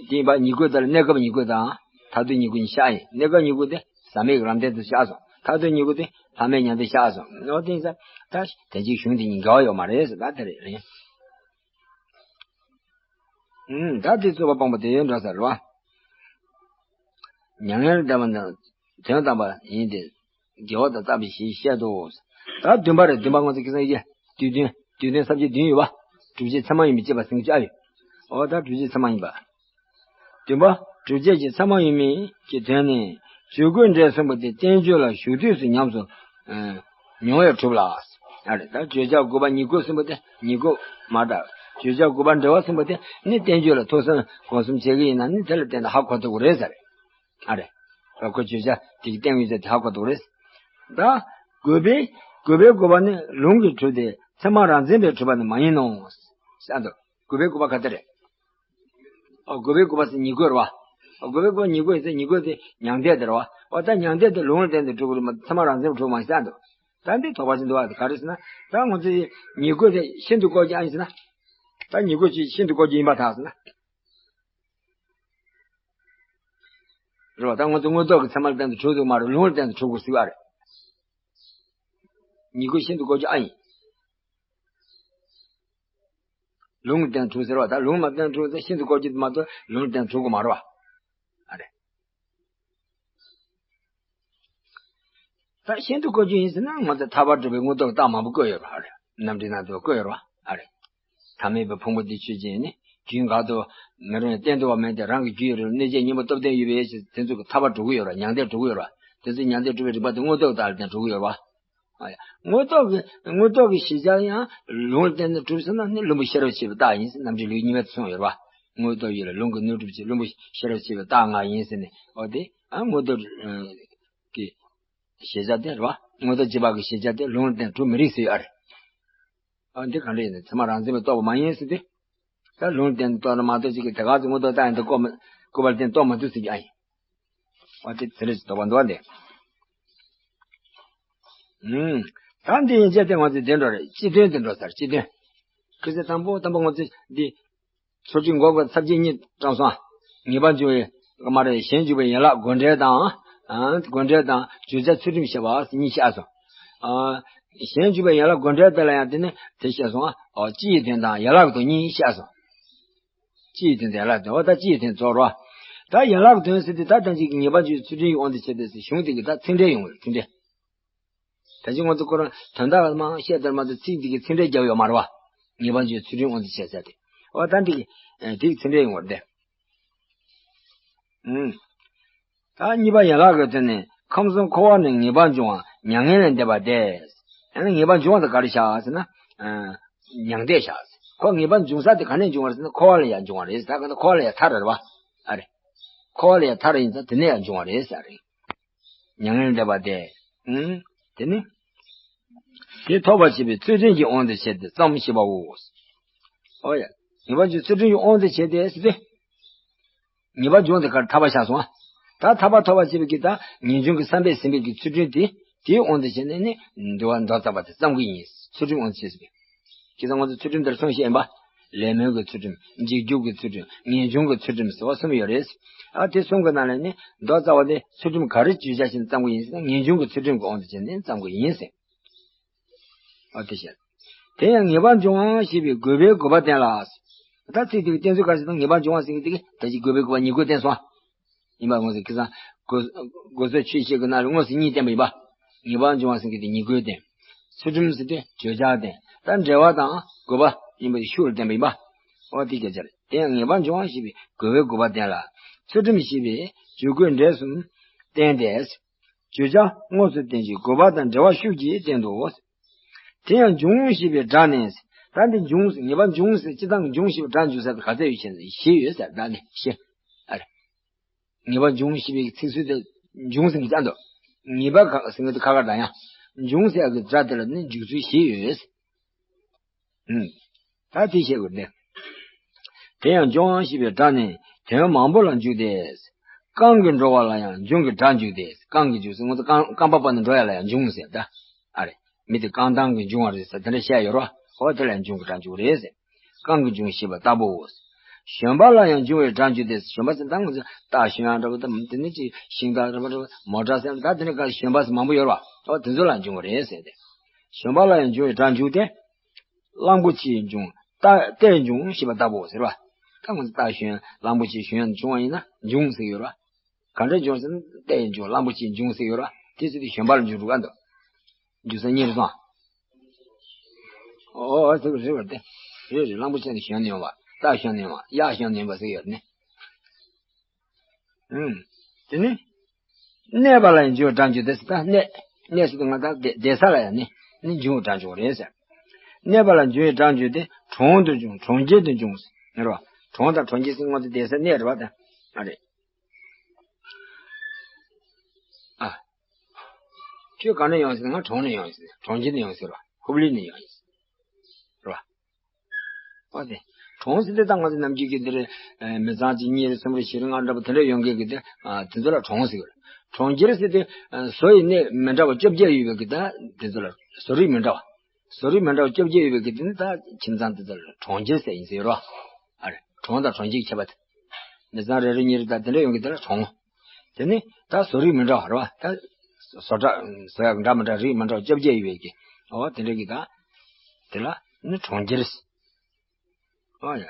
དེ་ཡིན་པ་ཉིད་སྐུ་དེ་ལ་གནས་སྐབས་ཉིད་སྐུ་དང་མཐར་ཐུག་ཉིད་སྐུ་གཉིས་བཞག་ཡིན། གནས་སྐབས་ཉིད་སྐུ་དེ་ཟག་མེད་ཀྱི་ལམ་བདེན་དུ་བཞག་སོང་། མཐར་ཐུག་ཉིད་སྐུ་དེ་ལྷག་མེད་མྱང་འདས་བཞག་སོང་། འོ་དེ་ཡིན་ཙང་ད་དེ་གཅིག་གཞུང་དེ་གཉིས་འགལ་བ་ཡོད་མ་རེད་ཟེར་ད་དེ་རེད་རེད། ཨུམ། ད་དེ་རྩོད་པ་སྤངས་པ་དེ་འདྲ་ཟེར་རོ། མྱ་ངན་ལས་འདས་པ་ནི་དོན་དམ་པ་ཡིན་ཏེ། དགེ་བ་དང་བསགས་པའི་ཞེས་བཤད་དོ། ད་བདུན་པ་རེད། བདུན་པ་ང་ཚོ་ཁ་སང་ཡིག་དུས་སྟོན་དུས་སྟོན་ས་བཅད་བདུན་ཡོད་པ། སྒྲུབ་བྱེད་ཚད་མ་ཡིན་པའི་དཔྱད་པ་ཟིན་གྱི་ཨ་ཡོད། འོ་ད་སྒྲུབ་བྱེད་ཚད་མ་ཡིན་པ། བདུན་པ། སྒྲུབ་བྱེད་ཀྱི་ཚད་མ་ཡིན་མིན་གྱི་དོན་ནི། བརྗོད་དགོས་འབྲེལ་གསུམ་པོ་དེ་བསྟན་བཅོས་ལ་ཞུགས་དུས་སུ་ཉམས་སུ་མྱོང་བས་གྲུབ་ལ། ཨ་རེད། ད་བརྗོད་བྱ་དགོས་པ་ཉིད་དགོས་གསུམ་པོ་དེ་ཉིད་དགོས་མ་གྲགས། བརྗོད་བྱ་དགོས་པ་འབྲེལ་བ་གསུམ་པོ་དེ་ནི་བསྟན་བཅོས་ལ་ཐུགས་བསམ་སྒོམ་གསུམ་བྱེད་ཀྱི་ཡིན་ན་ནི་དེ་ལ་བརྟེན་ནས་ཧ་གོ་ཐུབ་ཀྱི་རེད་ཟེར། ཨ་རེད། ད་ཁོ་བརྗོད་བྱ་དེ་གི་བསྟན་ཡོད་ཚད་དེ་ཧ་གོ་ཐུབ་ཀྱི་རེད། ད་དགོས་པའི་དགོས་པའི་དགོས་པ་ནི་ལུང་གིས་གྲུབ་སྟེ་ཚད་མ་རང་མཚན་པས་གྲུབ་པ་ནི་མ་ཡིན་ནོ། ཟེར་འདུག་དགོས་པའི་དགོས་པ་ག་དེ་རེད། ཨོ། དགོས་པའི་དགོས་པ་ཟེར་ཉིད་དགོས་རེད་བ། ཨོ། དགོས་པའི་དགོས་པ་ཉིད་དགོས་ཟེར་ཉིད་དགོས་དེ་མྱང་འདས་དེ་རེད་བ། ཨོ། ད་མྱང་འདས་དེ་ལུང་ལ་བརྟེན་ཏེ་གྲུབ་ཀྱི་རེད་མ་གཏོགས་ཚད་མ་རང་མཚན་གྲུབ་མ་ཤག་འདུག་ད་འདི་དོགས་པ་ཅིག་འདུག་བ། དེ་ག་རེ་ཟེར་ན། ད་ང་ཚོས་ཉིད་དགོས་དེ་ཤིན་ཏུ་གོ་རྒྱུ་ཨ་ཡིན་ཟེར་ན། ད་ཉིད་དགོས་ཀྱི་ཤིན་ཏུ་གོ་རྒྱུ་ཡིན་པར་ཐལ་ཟེར་ན། རེད་བ། ད་ང་ཚོ་དངོས་ཐོག་གི་ཚད་མ་ལ་བརྟེན་ཏེ་གྲུབ་འདུག་མ་རེད། ལུང་ལ་བརྟེན་ཏེ་གྲུབ་དགོས་ཟེར་བ་རེད། ཉིད་དགོས་ཤིན་ཏུ་གོ་རྒྱུ་ཨ་ཡིན། ལུང་ལ་བརྟེན་གྲུབ་ཟེར་བ་ད་ལུང་ལ་བརྟེན་གྲུབ་ཟེར་ཤིན་ཏུ་གོ་རྒྱུ་མ་གཏོགས་ལུང་ལ་བརྟེན་གྲུབ་དགོས་མ་རེད་བ། ཨ་རེད། ད་ཤིན་ཏུ་གོ་རྒྱུ་ཡིན་ཟེར་ན་ང་ཚོ་ཐར་པ་སྒྲུབ་པའི་དངོས་ཐོག་རྟགས་མང་པོ་བཀོད་ཡོད་རེད། ཨ་རེད། རྣམ་འགྲེལ་ནང་དུ་བཀོད་ཡོད་རེད་བ། ཨ་རེད། ཐ་མལ་པའི་ཕུང་པོ་འདི་ཆོས་ཅན་ནི། རྒྱུན་གང་དུ་མི་རུང་བའི་གཏན་དུ་བ་མེད་དེ་རང་གི་རྒྱུད་ཡོད་རུང་གནོད་བྱེད་གཉེན་པོ་སྟོབས་ལྡན་ཡོད་པའི་ཕྱིར་དེ་ཚོ་གི་ཐར་པ་སྒྲུབ་ཀྱི་ཡོད་རེད། མྱང་འདས་སྒྲུབ་ཀྱི་ཡོད་རེད། དེ་ཚོ་མྱང་འདས་སྒྲུབ་པའི་རིགས་པ་དེ་དངོས་ཐོག་རྟགས་ལ་བརྟེན་སྒྲུབ་ཀྱི་ཡོད་རེད་བ། ཨ་ཡ། དངོས་ཐོག་གི་དངོས་ཐོག་གི་ཤེས་བྱ་ཡང་ལུང་ལ་བརྟེན་ནས་གྲུབ་ཟེར་ན་ནི་བླུན་པོ་ཤེས་རབ་ཆེ་བའི་རྟགས་ཡིན་ཟེར་རྣམ་འགྲེལ་ལེའུ་གཉིས་པའི་གསུངས་ཡོད་རེད་བ། དངོས་ཐོག་ཡུལ་ལ་ལུང་གིས་གནོད་སྒྲུབ་བྱེད་བླུན་པོ་ཤེས་རབ་ཆེ་བའི་རྟགས་ལྔ་ཡིན་ཟེར་ནས། འོ་དེ་ཨ་དངོས་ཐོག་གི་ཤེས་བྱ་དེ་རེད་བ། དངོས་ཐོག་རྗེས་དཔག་གི་ཤེས་བྱ་དེ་ལུང་ལ་བརྟེན་གྲུབ་མི་རིགས་ཟེར་ཡོད་རེད། ཨ་འདི་གང་འདྲ་ཡིན་ན་ཚད་མ་རང་མཚན་པས་རྟོགས་པ་མ་ཡིན་ཟེར་ཏེ། ད་ལུང་ལ་བརྟེན་ནས་རྟོགས་ན་མ་གཏོགས་ཅིག་གིས་དེ་ག་ཚོད་དངོས་ཐོག་རྟགས་ཡིན་ད་བཀོད་མ་བཀོད་པ་ལ་བརྟེན་རྟོགས་མ་ཐུབ་ཟེར་གྱི་ཨ་ཡིན། ཨ་དེ་དེ་འདྲ་ཞིག་དོགས་པ་འདུག་བ་འདི། ཨུམ། ད་འདི་ཡན་ཆད་དེ་ང་ཚོས་དེ་འགྲོ་རེད། སྤྱི་དོན་དེ་འགྲོ་ཚར་སྤྱི་དོན། ཁ་སང་དང་པོ་དང་པོ་ང་ཚོས་འདི། ཚུལ་ཁྲིམས་འགོག་པའི་ཚབ་བྱེད་གཉིས་བགྲངས་སོང་ཨ། ངེས་པར་འབྱུང་བའི་མ་རེད། གཞན་འཇུག་པའི་ཡན་ལག་དགོས་འབྲེལ་དང་། ཨ་དགོས་འབྲེལ་དང་བརྗོད་བྱ་ཚུལ་ཁྲིམས་བཤད་པ་གཉིས་བཤད་སོང་། ཨ་གཞན་འཇུག་པའི་ཡན་ལག་དགོས་འབྲེལ་དེ་ལ་ཡང་དེ་ནི་དེ་བཤད་སོང་ཨ། ཨོ་སྤྱི་ཡི་དོན་དང་ཡན་ལག་གི་དོན་གཉིས་བཤད་སོང་། སྤྱི་ཡི་དོན་དང་ཡན་ལག་དོན། འོ་ད་སྤྱི་ཡི་དོན་རྫོགས་རོ། ད་ཡན་ལག་དོན་ཟེར་དུས་ད་ལྟ་ཅིག་གི་ངེས་པར་འབྱུང་ཚུལ་ཁྲིམས་ཀྱི་དབང་དུ་བྱས་ཏེ་ཟེར་གཞུང་དེ་གི་ད་ཚིག་འགྲེལ་ཡོང་བ་རེད། ཚིག་འགྲེལ། ད་ཅི་ང་ཚོ་ཁོ་རང་དོན་དག་མང་བཤད་དེར་མ་གཏོགས་ཚིག་འདི་གི་ཚིག་འགྲེལ་རྒྱབ་ཡོད་མ་རེད་བ། ངེས་པར་འབྱུང་ཚུལ་ཁྲིམས་དབང་དུ་བྱས་ཟེར་ཏེ། འོ་ད་འདི་གི་དེ་གི་ཚིག་འགྲེལ་ཡོང་བ་རེད་དེ། ཨུམ། ད་གཉིས་པ་ཡན་ལག་གི་དོན་ནི་ཁམས་གསུམ་འཁོར་བ་ནི་ངེས་པར་འབྱུང་བ་མྱ་ངན་ལས་འདས་པ་སྟེ། ཡང་ན་ངེས་པར་འབྱུང་བ་དེ་ག་རེ་བཞག་ཟེར་ན། ཨ་མྱང་འདས་བཞག་ཟེར། ཁོ་ངེས་པར་འབྱུང་ས་དེ་ག་ནས་འབྱུང་བ་རེད་ཟེར་ན་འཁོར་བ་ལ་ཡང་འབྱུང་བ་རེད་ཟེར། ད་ག་ད་འཁོར་བ་ལ་ཡང་ཐར་རེད་བ། ཨ་རེད། འཁོར་བ་ལ་ཡང་ཐར་ཡིན་ཙང་དེ་ནས་ཡང་འབྱུང་བ་རེད་ཟེར་རེད། མྱ་ངན་ལས་འདས་པ་སྟེ། ཨུམ། དེ་ནི། དེ་ཐོབ་པར་བྱེད་པའི་ཚུལ་ཁྲིམས་ཀྱི་དབང་དུ་བྱས་ཏེ་བརྩམས་ཞེས་པའོ། ཨོ་ཡ། ངེས་པར་འབྱུང་ཚུལ་ཁྲིམས་ཀྱི་དབང་དུ་བྱས་ཏེ་ཟེར་ཏེ། ངེས་པར་འབྱུང་དེ་གར་ཐར་པ་བཞག་སོང་ཨ། ད་ཐར་པ་ཐོབ་པར་བྱེད་པའི་གི་ད་ངེས་འབྱུང་གི་བསམ་པས་ཟིན་པའི་གི་ཚུལ་ཁྲིམས་དེ་དེའི་དབང་དུ་བྱས་ནས་ནི་འདུལ་བ་མདོ་རྩ་བ་དེ་བརྩམ་གི་ཡིན། ཚུལ་ཁྲིམས་དབང་དུ་བྱས་ཟིན་པའི། ཁྱེད་ཚོ་ང་ཚོ་ཚུལ་ཁྲིམས་དེར་གསུངས་བཤད་ཡིན་པ། ལས་སྨོན་གྱི་ཚུལ་ཁྲིམས། འཇིགས་སྐྱོབ་ཀྱི་ཚུལ་ཁྲིམས། ངེས་འབྱུང་གི་ཚུལ་ཁྲིམས་ཟེར་བ་གསུམ་ཡོད་རེད། ཨ་དེ་གསུམ་གྱི་ནང་ནས་ནི་མདོ་རྩ་བ་དེ་ཚུལ་ཁྲིམས་ག་རེ་བརྗོད་བྱ་ཞིག་བརྩམ་གི་ཡིན་ཟེར་ན་ངེས་འབྱུང་གི་ཚུལ་ཁྲིམས་ཀྱི་དབང་དུ་བྱས་ནས་བརྩམ་གི་ཡིན་ཟེར། ཨ་དེ་བཤད། དེ་ཡང་ངེས་པར་འབྱུང་བ་ཞེས་པའི་དགོས་པའི་དགོས་པ་བསྟན་ལ། ད་ཚིག་དེ་གི་བསྟན་ཚུལ་ག་རེ་ཟེར་ན་ངེས་པར་འབྱུང་བ་ཟེར་གི་དེ་གི་ད་ཅི་དགོས་པའི་དགོས་པ་ཉིད་དགོས་བསྟན་སོང་། ཡིན་པ་དངོས་སུ་ཁ་སང་དགོས་དགོས་ཚུལ་ཆོས་བཤད་ཀྱི་ནང་ལ་དངོས་སུ་གཉིས་བསྟན་པ་ཡིན་པ། ངེས་པར་འབྱུང་བ་ཟེར་གི་དེ་ཉིད་དགོས་བསྟན། ཚུལ་ཁྲིམས་ཟེར་དུས་བརྗོད་བྱ་བསྟན། ད་འབྲེལ་བ་དང་དགོས་པ་ཡིན་པ་ཤུགས་ལ་བསྟན་པ་ཡིན་པ། འོ་དེ་སྐད་ཆ་རེད། དེ་ཡང་ངེས་པར་འབྱུང་བ་ཞེས་པའི་དགོས་པའི་དགོས་པ་བསྟན་ལ། ཚུལ་ཁྲིམས་ཞེས་པའི་བརྗོད་དགོས་འབྲེལ་གསུམ་བསྟན་ཏེ། བརྗོད་བྱ་དངོས་སུ་བསྟན་ཅིང་དགོས་པ་དང་འབྲེལ་བ་ཤུགས་ཀྱིས་བསྟན་ཏོ། དེ་ཡང་འབྱུང་ཞེས་པའི་སྒྲ་ནི། ད་འདི་འབྱུང་ངེས་པར་འབྱུང་ཟེར་སྤྱི་བཏང་གི་འབྱུང་ཞེས་པའི་སྒྲ་འཇུག་ས་དེ་ག་ཚད་ཡོད་ཅེ་ན་བཞི་ཡོད་ཟེར། སྒྲ་ནི་བཞི། ཨ་རེ། ངེས་པར་འབྱུང་ཞེས་པའི་ཚིག་ཚུལ་དེ་འབྱུང་ཟེར་གྱི་ཅང་འདུག་ངེས་པར་ག་ཟེར་གྱི་དེ་ཁ་ཁ་འདྲ་ཡང་། འབྱུང་ཟེར་གྱི་སྒྲ་དེ་ལ་ནི་འཇུག་ཚུལ་བཞི་ཡོད། ཨུམ། ད་དེ་བཤད་དགོས་ཏེ། དེ་ཡང་འབྱུང་ཞེས་པའི་སྒྲ་ནི་དོན་མང་པོ་ལ་འཇུག་སྟེ། རྐང་གིས་འགྲོ་བ་ལ་ཡང་འབྱུང་གི་སྒྲ་འཇུག་སྟེ། རྐང་གིས་འཇུག་ཟེར་ང་ཚོ་རྐང་རྐང་པ་སྤར་ནས་འགྲོ་ཡ་ལ་ཡང་འབྱུང་ཟེར་ད། ཨ་རེ། མི་དེ་རྐང་ཐང་གིས་འབྱུང་བ་རེད་ཟེར་དེ་འདྲ་བཤད་ཡོད་རོ། ཧོ་དེ་ལ་ཡང་འབྱུང་གི་སྒྲ་འཇུག་རེད་ཟེར། རྐང་གིས་འབྱུང་ཞེས་པ་ལྟ་བུའོ། ཞོན་པ་ལ་ཡང་འབྱུང་བའི་སྒྲ་འཇུག་སྟེ། ཞོན་པ་ཟེར་ད་ང་ཚོ་རྟ་ཞོན་ཡ་འདྲ་པོ་དང་དེ་ནི་ཅི་ཤིང་རྟ་འདྲ་པོ་འདྲ་པོ་མོ་ཊ་ཟེར་ད་དེ་འདྲ་ག་ཞོན་པ་ཟེར་མང་པོ་ཡོད་རོ། ཧོ་དེ་ཚོ་ལ་འབྱུང་བ་རེད་ཟེར་ཏེ། ཞོན་པ་ལ་ཡང་འབྱུང་བའི་སྒྲ་འཇུག་སྟེ། གླང་པོ་ཆེའི་འབྱུང་རྟ་རྟས་འབྱུང་ཞེས་པ་ལྟ་བུའོ་ཟེར་བ། ད་ང་ཚོ་རྟ་ཞོན་གླང་པོ་ཆེ་ཞོན་བྱུང་བ་ཡིན་ན་འབྱུང་ཟེར་ཡོད་ར། ག་འདྲ་འབྱུང་ཟེར་ན་རྟས་འབྱུང་གླང་པོ་ཆེའི་འབྱུང་ཟེར་ཡོད་ར། དེ་ཚོ་དེ་བཞོན་པ་ལ་འཇུག་འགྲོ་ག་འདུག་འཇུག་ས་གཉིས་རེད་སོང་། ཨོ་ཨོ་ཟེར་བ་རེད་བ་དེ། རེད་རེད། གླང་པོ་ཆེ་ནས་བཞོན་ནས་ཡོང་བ། སྟག་བཞོན་ནས་ཡོང་བ། གཡག་བཞོན་ནས་ཡོང་བ་ཟེར་ཡོད་ནི། ཨུམ། དེ་ནི། གནས་པ་ལ་ཡང་འཇུག་པའི་སྒྲ་འཇུག་སྟེ་ཟེར། ད་གནས། གནས་ཟེར་དུས་ང་ད་བསྡད་བསྡད་ས་ལ་ཡང་ནི། ནི་འཇུག་པའི་སྒྲ་འཇུག་རེད་ཟེར། གནས་པ་ལ་འཇུག་པའི་སྒྲ་འཇུག་སྟེ། གྲོང་དུ་འབྱུང་། གྲོང་ཁྱེར་དུ་འབྱུང་། ཟེར་བ། གྲོང་དང་གྲོང་ཁྱེར་ཟེར་སྔོན་དུ་བསྡད་ས་གནས་རེད་བ་ད། ཨ་རེད། ཨ། ཁྱོད་ག་ནས་ཡོང་ཟེར་ན། ང་གྲོང་ནས་ཡོང་ཟེར། གྲོང་ཁྱེར་ནས་ཡོང་ཟེར་བ། ཧུབ་ལི་ནས་ཡོང་ཟེར། རེད་བ། ཨོ་དེ། གྲོང་ཟེར་དེ་ད་ང་ཚོ་ནམ་རྒྱུན་གྱི་འདིར། ཨེ། མི་ཚང་གཅིག་གཉིས་རེ་གསུམ་རེ་བཞི་རེ་ལྔ་འདྲ་པོ་དེ་འདྲ་ཡོང་མཁན་གྱི་དེ། ཨ། དེ་ཚོ་ལ་གྲོང་ཟེར་གི་རེད། གྲོང་ཁྱེར་ཟེར་དེ། ཨ། བཟོ་ཡི་གནས་མི་འདྲ་བ་བཅོ་བརྒྱད་ཡོད་པའི་གི་ད་དེ་ཚོ་ལ། བཟོ་རིག་མི་འདྲ་བ། བཟོ་རིག་མི་འདྲ་བ་བཅོ་བརྒྱད་ཡོད་པའི་གི་དེ་ནི་ད་ཁྱིམ་ཚང་དེ་ཚོ་ལ་གྲོང་ཁྱེར་ཟེར་ཡིན་ཟེར་རོ། ཨ་རེ། གྲོང་དང་གྲོང་ཁྱེར་གྱི་ཁྱད་པར་དེ། མི་ཚང་རེ་རེ་གཉིས་རེ་ད་དེ་འདྲ་ཡོང་གི་དེ་ལ་གྲོང་། དེ་ནི་ད་བཟོ་རིག་མི་འདྲ་བ་རེད་བ། ད་བཟོ་གྲྭ་བཟོ་ཡག་འདྲ་མི་འདྲ་རིགས་མི་འདྲ་བ་བཅོ་བརྒྱད་ཡོད་པའི་གི། འོ་དེ་འདྲ་གི་ད། དེ་ལ་ནི་གྲོང་ཁྱེར། ཨོ་ཡ།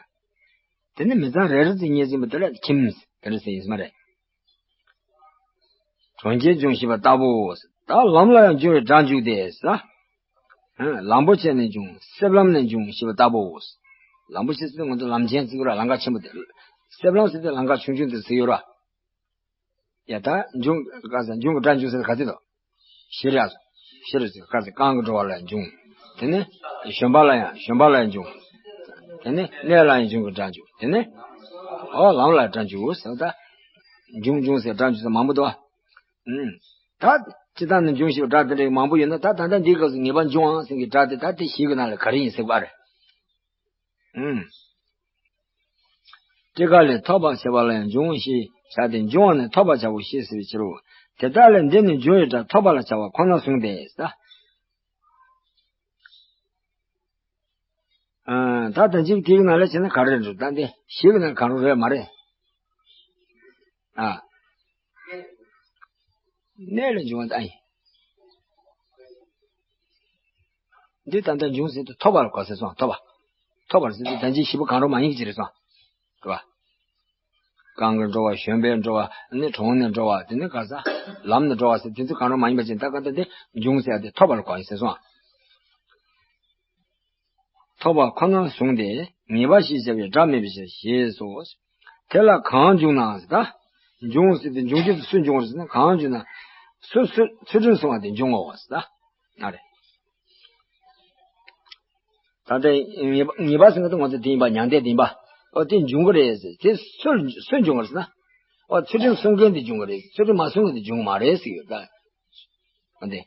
དེ་ནི་མི་ཚང་རེ་རེ་ཚོ་ངེས་ཟིན་པ་དེ་ལ་ཁྱིམ་དེ་འདྲ་ཟེར་ཡིན་ས་མ་རེད། གྲོང་ཁྱེར་འབྱུང་ཞེས་པ་ལྟ་བུའོ། ད་ལམ་ལ་ཡང་འབྱུང་བའི་སྒྲ་འཇུག་སྟེ་ཟེར། ལམ་པོ་ཆེ་ནས་འབྱུང་། གསེབ་ལམ་ནས་འབྱུང་ཞེས་པ་ལྟ་བུའོ། ལམ་པོ་ཆེ་ཟེར་དུས་ང་ཚོ་ལམ་ཆེན་ཟེར་གི་ར། ལམ་ཁ་ཆེན་པོ་དེ། གསེབ་ལམ་ཟེར་དུས་ལམ་ཁ་ཆུང་ཆུང་དེ་ཟེར་ཡོད་ར། ཡ་ད་འབྱུང་ག་ས་འབྱུང་གི་སྒྲ་འཇུག་ཟེར་ག་ཚོད་དོ། བཞི་རེད། བཞི་རེད་ཟེར་ག་ཚོད། གང་གི་འགྲོ་བ་ལ་ཡང་འབྱུང་། དེ་ནས་བཞོན་པ་ལ་ཡང་བཞོན་པ་ལ་ཡང་འབྱུང་། དེ་ནས་གནས་ལ་ཡང་འབྱུང་གི་སྒྲ་འཇུག་དེ་ནས་ཨོ་ལམ་ལ་སྒྲ་འཇུག་ཟེར། ད་འབྱུང་འབྱུང་ཟེར་སྒྲ་འཇུག་ས་མང་པོ་འདུག་ཨ། ད་སྤྱིར་བཏང་ནས་འབྱུང་ཞེས་པའི་སྒྲ་དེ་འདྲ་མང་པོ་ཡོད་ན། ད་ད་ལྟ་འདིའི་སྐབས་སུ་ངེས་པར་འབྱུང་ཨང་ཟེར་གྱི་སྒྲ་དེ་ད་དེ་བཞི་གི་ནང་ལ་ག་རེ་ཡིན་ཟེར་བ་རེད། ཨུམ། སྤྲི་དཀར་ལས་ཐོབ་པར་བྱ་བ་ལ་ཡང་འབྱུང་ཞེས་བྱ་སྟེ། འབྱུང་བ་ནི་ཐོབ་པར་བྱའོ་ཞེས་ཟེར་བའི་ཕྱིར་རོ། དེ་ལྟར་ལས་འདི་ནི་འབྱུང་བའི་སྒྲ་ཐོབ་པ་ལ་བྱ་བ་ཁོ་ནར་བཟུང་སྟེ་ཟེར། ཨ། ད་ལྟ་ཅིག་དེའི་ནང་ལ་བྱས་ན་ག་རེ་འགྲོ། ད་འདི་ཞིག་ན་གང་རུང་རེད་མ་རེད། ཨ། གནས་ལས་འབྱུང་བ་ད་ཡིན། འདི་ད་ལྟ་འབྱུང་ཟེར་དུས་ཐོབ་པ་ལ་གོ་ཟེར་སོང་། ཐོབ་པ། ཐོབ་པར་ཟེར་དུས་ད་ཅི་བཞི་པོ་གང་རུང་མ་ཡིན་གྱི་རེད་སོང་། རེད་པ། གང་གི་འགྲོ་བ། བཞོན་པའི་འགྲོ་བ། ནི་གྲོང་ནས་འགྲོ་བ། དེ་ནི་ག་ས་ལམ་ནས་འགྲོ་བ་ཟེར་དེ་ཚོ་གང་རུང་མ་ཡིན་པ་ཅན། ད་ག་ད་དེ་འབྱུང་ཟེར་ཡ་དེ་ཐོབ་པ་ལ་གོ་ཡིན་ཟེར་སོང་། ཐོབ་པ་ཁོ་ན་བཟུང་སྟེ་ངེས་པ་ཞེས་བྱ་བའི་སྒྲ་མེད་པའི་ཕྱིར་ཞེས་སོ། དེ་ལ་གང་འབྱུང་ན་ཟེར་ད། འབྱུང་ཟེར་དེ་འབྱུང་རྒྱུ་དེ་སུ་འབྱུང་བ་རེད་ཟེར་ན། གང་འབྱུང་ན། ཚུལ་ཚུལ་ཚུལ་ཁྲིམས་སྲུང་བ་དེ་འབྱུང་ངོ་ཟེར་ད། ཨ་རེ། ད་ལྟ་ངེས་པ་ངེས་པ་ཟེར་ན་ད་ང་ཚོ་དེ་ཡིན་པ། མྱང་འདས་དེ་ཡིན་པ། ཨོ་དེ་འབྱུང་གི་རེད་ཟེར། དེ་སུ་སུ་འབྱུང་བ་རེད་ཟེར་ན། ཨོ་ཚུལ་ཁྲིམས་སྲུང་མཁན་དེ་འབྱུང་གི་རེད། ཚུལ་ཁྲིམས་མ་སྲུང་མཁན་དེ་འབྱུང་གི་མ་རེད་ཟེར་ཡོད་ད། འདི།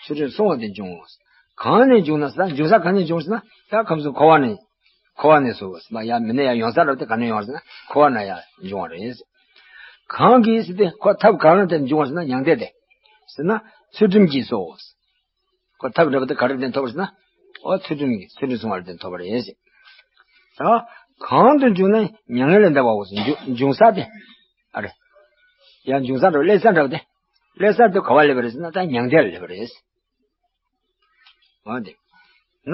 ཚུལ་ཁྲིམས་སྲུང་བ་དེ་འབྱུང་ངོ་། གང་ནས་འབྱུང་ན་ཟེར་ན། འབྱུང་ས་གང་ནས་འབྱུང་ཟེར་ན། ད་ཁམས་གསུམ་འཁོར་བ་ནས། འཁོར་བ་ནས་སུ་ཟེར་ན། ཡང་མི་ནས་ཡང་ཡོང་ས་རབ་དེ་ག་ནས་ཡོང་ཟེར་ན། འཁོར་བ་ནས་ཡང་འབྱུང་བ་རེད། གང་གིས་ཟེར་ཏེ་ཁོ་ཐབས་གང་ལ་བརྟེན་འབྱུང་བ་ཟེར་ན། མྱང་འདས་དེ་ཟེར་ན་ཚུལ་ཁྲིམས་ཀྱིས་སོ། ཁོ་ཐབས་འདྲ་པོ་དེ་ག་རེ་བརྟེན་ཐོབ་པ་ཟེར་ན། ཨོ་ཚུལ་ཁྲིམས་ཀྱིས། ཚུལ་ཁྲིམས་སྲུང་བ་ལ་བརྟེན་ཐོབ་པ་རེད་ཟེར། ད་གང་དུ་འབྱུང་ན་མྱ་ངན་ལས་འདའ་བའོ་ཟེར། འབྱུང་འབྱུང་ས་དེ། ཨ་རེ། ཡང་འབྱུང་ས་འདྲ་བོ། སླེབས་ས་འདྲ་བོ་དེ། སླེབས་ས་དེ་ག་བ་སླེབས་པ་རེད་ཟེར་ན། ད་མྱང་འདས་ལ་སླེབས་པ་རེད། འོ་དེ། ན་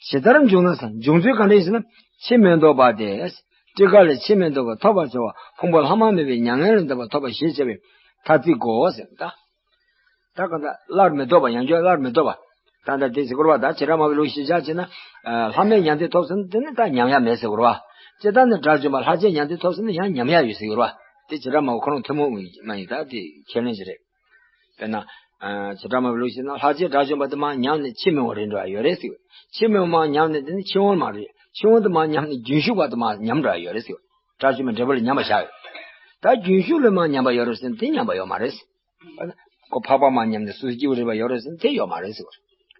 ཇི་ལྟར་འབྱུང་ན་ཟེར། འབྱུང་ཚུལ་ག་འདྲ་ཡིན་ཟེར་ན། ཕྱིར་མི་ལྡོག་པ་སྟེ། སྤྲིན་དཀར་ལས་ཕྱིར་མི་ལྡོག་པ་ཐོབ་པར་བྱ་བ་ཕུང་པོ་ལྷག་མ་མེད་པའི་མྱ་ངན་ལས་འདའ་བ་ཐོབ་པ་ཞེས་བྱ་བའི་ཐ་ཚིག་གོ་ཟེར་ད། ད་ག་ད་སླར་མི་ལྡོག་པ། ཡང་བསྐྱར་སླར་མི་ལྡོག་པ། ད་ལྟ་དེ་ཟེར་དགོས་པ། ད་བྱེ་བྲག་སྨྲ་བའི་ལུགས་ཤེས་བྱ་བྱས་ན། ལྷག་མེད་མྱང་འདས་ཐོབ་ཟིན་དེ་ནི་ད་ཉམས་ཡ་མེད་ཟེར་དགོས་པ། སྤྱིར་བཏང་ནི་དགྲ་བཅོམ་པ་ལྷག་བཅས་མྱང་འདས་ཐོབ་ཟིན་ན་ཡང་ཉམས་ཡ་ཡོད་ཟེར་དགོས་པ། དེ་བྱེ་བྲག་སྨྲ་བ་ཁོ་རང་ཐུན་མོང་མ་ཡིན། ད་དེ་ཁས་ལེན་ཞིག་རེད། དཔེར་ན། བྱེ་བྲག་སྨྲ་བའི་ལུགས་ཤེས་ན། ལྷག་བཅས་དགྲ་བཅོམ་པ་དེ་མར་ཉམས་ནས་ཕྱིར་མི་འོང་རེ་འགྲོ་ཡ་ཡོད་རེད་ཟེར། ཕྱིར་མི་འོང་མར་ཉམས་ནས་དེ་ནི་ཕྱིར་འོང་མ་རེད། ཕྱིར་འོང་དེ་མར་ཉམས་ནས་རྒྱུན་ཞུགས་པ་དེ་མར་ཉམས་འགྲོ་ཡ་ཡོད་རེད་ཟེར། དགྲ་བཅོམ་པའི་འབྲས་བུ་ལ་ཉམས་པ་བཞག་ཡོད། ད་རྒྱུན་ཞུགས་ལ་མར་ཉམས་པ་ཡོད་རེད་ཟེར་ན་དེ་ཉམས་པ་ཡོད་མ་རེད། ཁོ་འཕགས་པ་མར་ཉམས་ནས་སོ་སོའི་སྐྱེ་བོ་རིགས་པ་ཡོད་རེད་ཟེར་ན་དེ་ཡོད་མ་རེད་ཟེར་བ།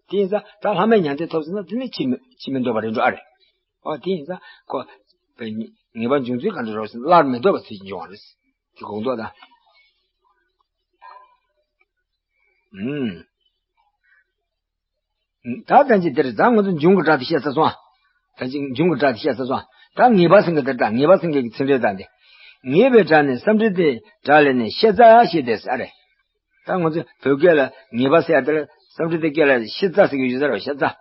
དེ་ཡིན་ཙང་ད་ལྷག་མེད་མྱང་འདས་ཐོབ་ཟིན་ན་དེ་ནི་ཕྱིར་མི་ཕྱིར་མི་ལྡོག་པ་རེད་འགྲོ་ཨ་རེད། ཨོ་དེ་ཡིན་ཙང་ཁོ། ངེས་པ་འབྱུང་ཚུལ་ག་འདྲ་རེད་ཟེར་ན། སླར་མི་ལྡོག་པ་ཚུལ་གྱིས་འབྱུང་བ་རེད། དེ་གོང་དུ་ད། ཨུམ། ད་ལྟ་ཅི་འདིར་ད་ང་ཚོ་འབྱུང་གི་སྒྲ་དེ་བཤད་ཚར་སོང་ཨ། ད་ཅི་འབྱུང་གི་སྒྲ་དེ་བཤད་ཚར་སོང་ཨ། ད་ངེས་པ་ཟེར་མཁན་འདིར། ད་ངེས་པ་ཟེར་མཁན་གྱི་ཚིག་འགྲེལ་ད་འདི། ངེས་པའི་སྒྲ་ནི་བསམ་གྲུབ་སྟེ། སྒྲ་ལས་ནི་ཤེས་རྩ་ཞེས་ཏེ་ཟེར་རེད། ད་ང་ཚོ་བོད་སྐད་ལ་ངེས་པ་ཟེར་ཡ་དེ་ལ་བསམ་གྲུབ་སྟེ་སྐད་ལ་ཤེས་རྩ་ཟེར་གྱི་ཡོད་ས་རེད། ཤེས་རྩ།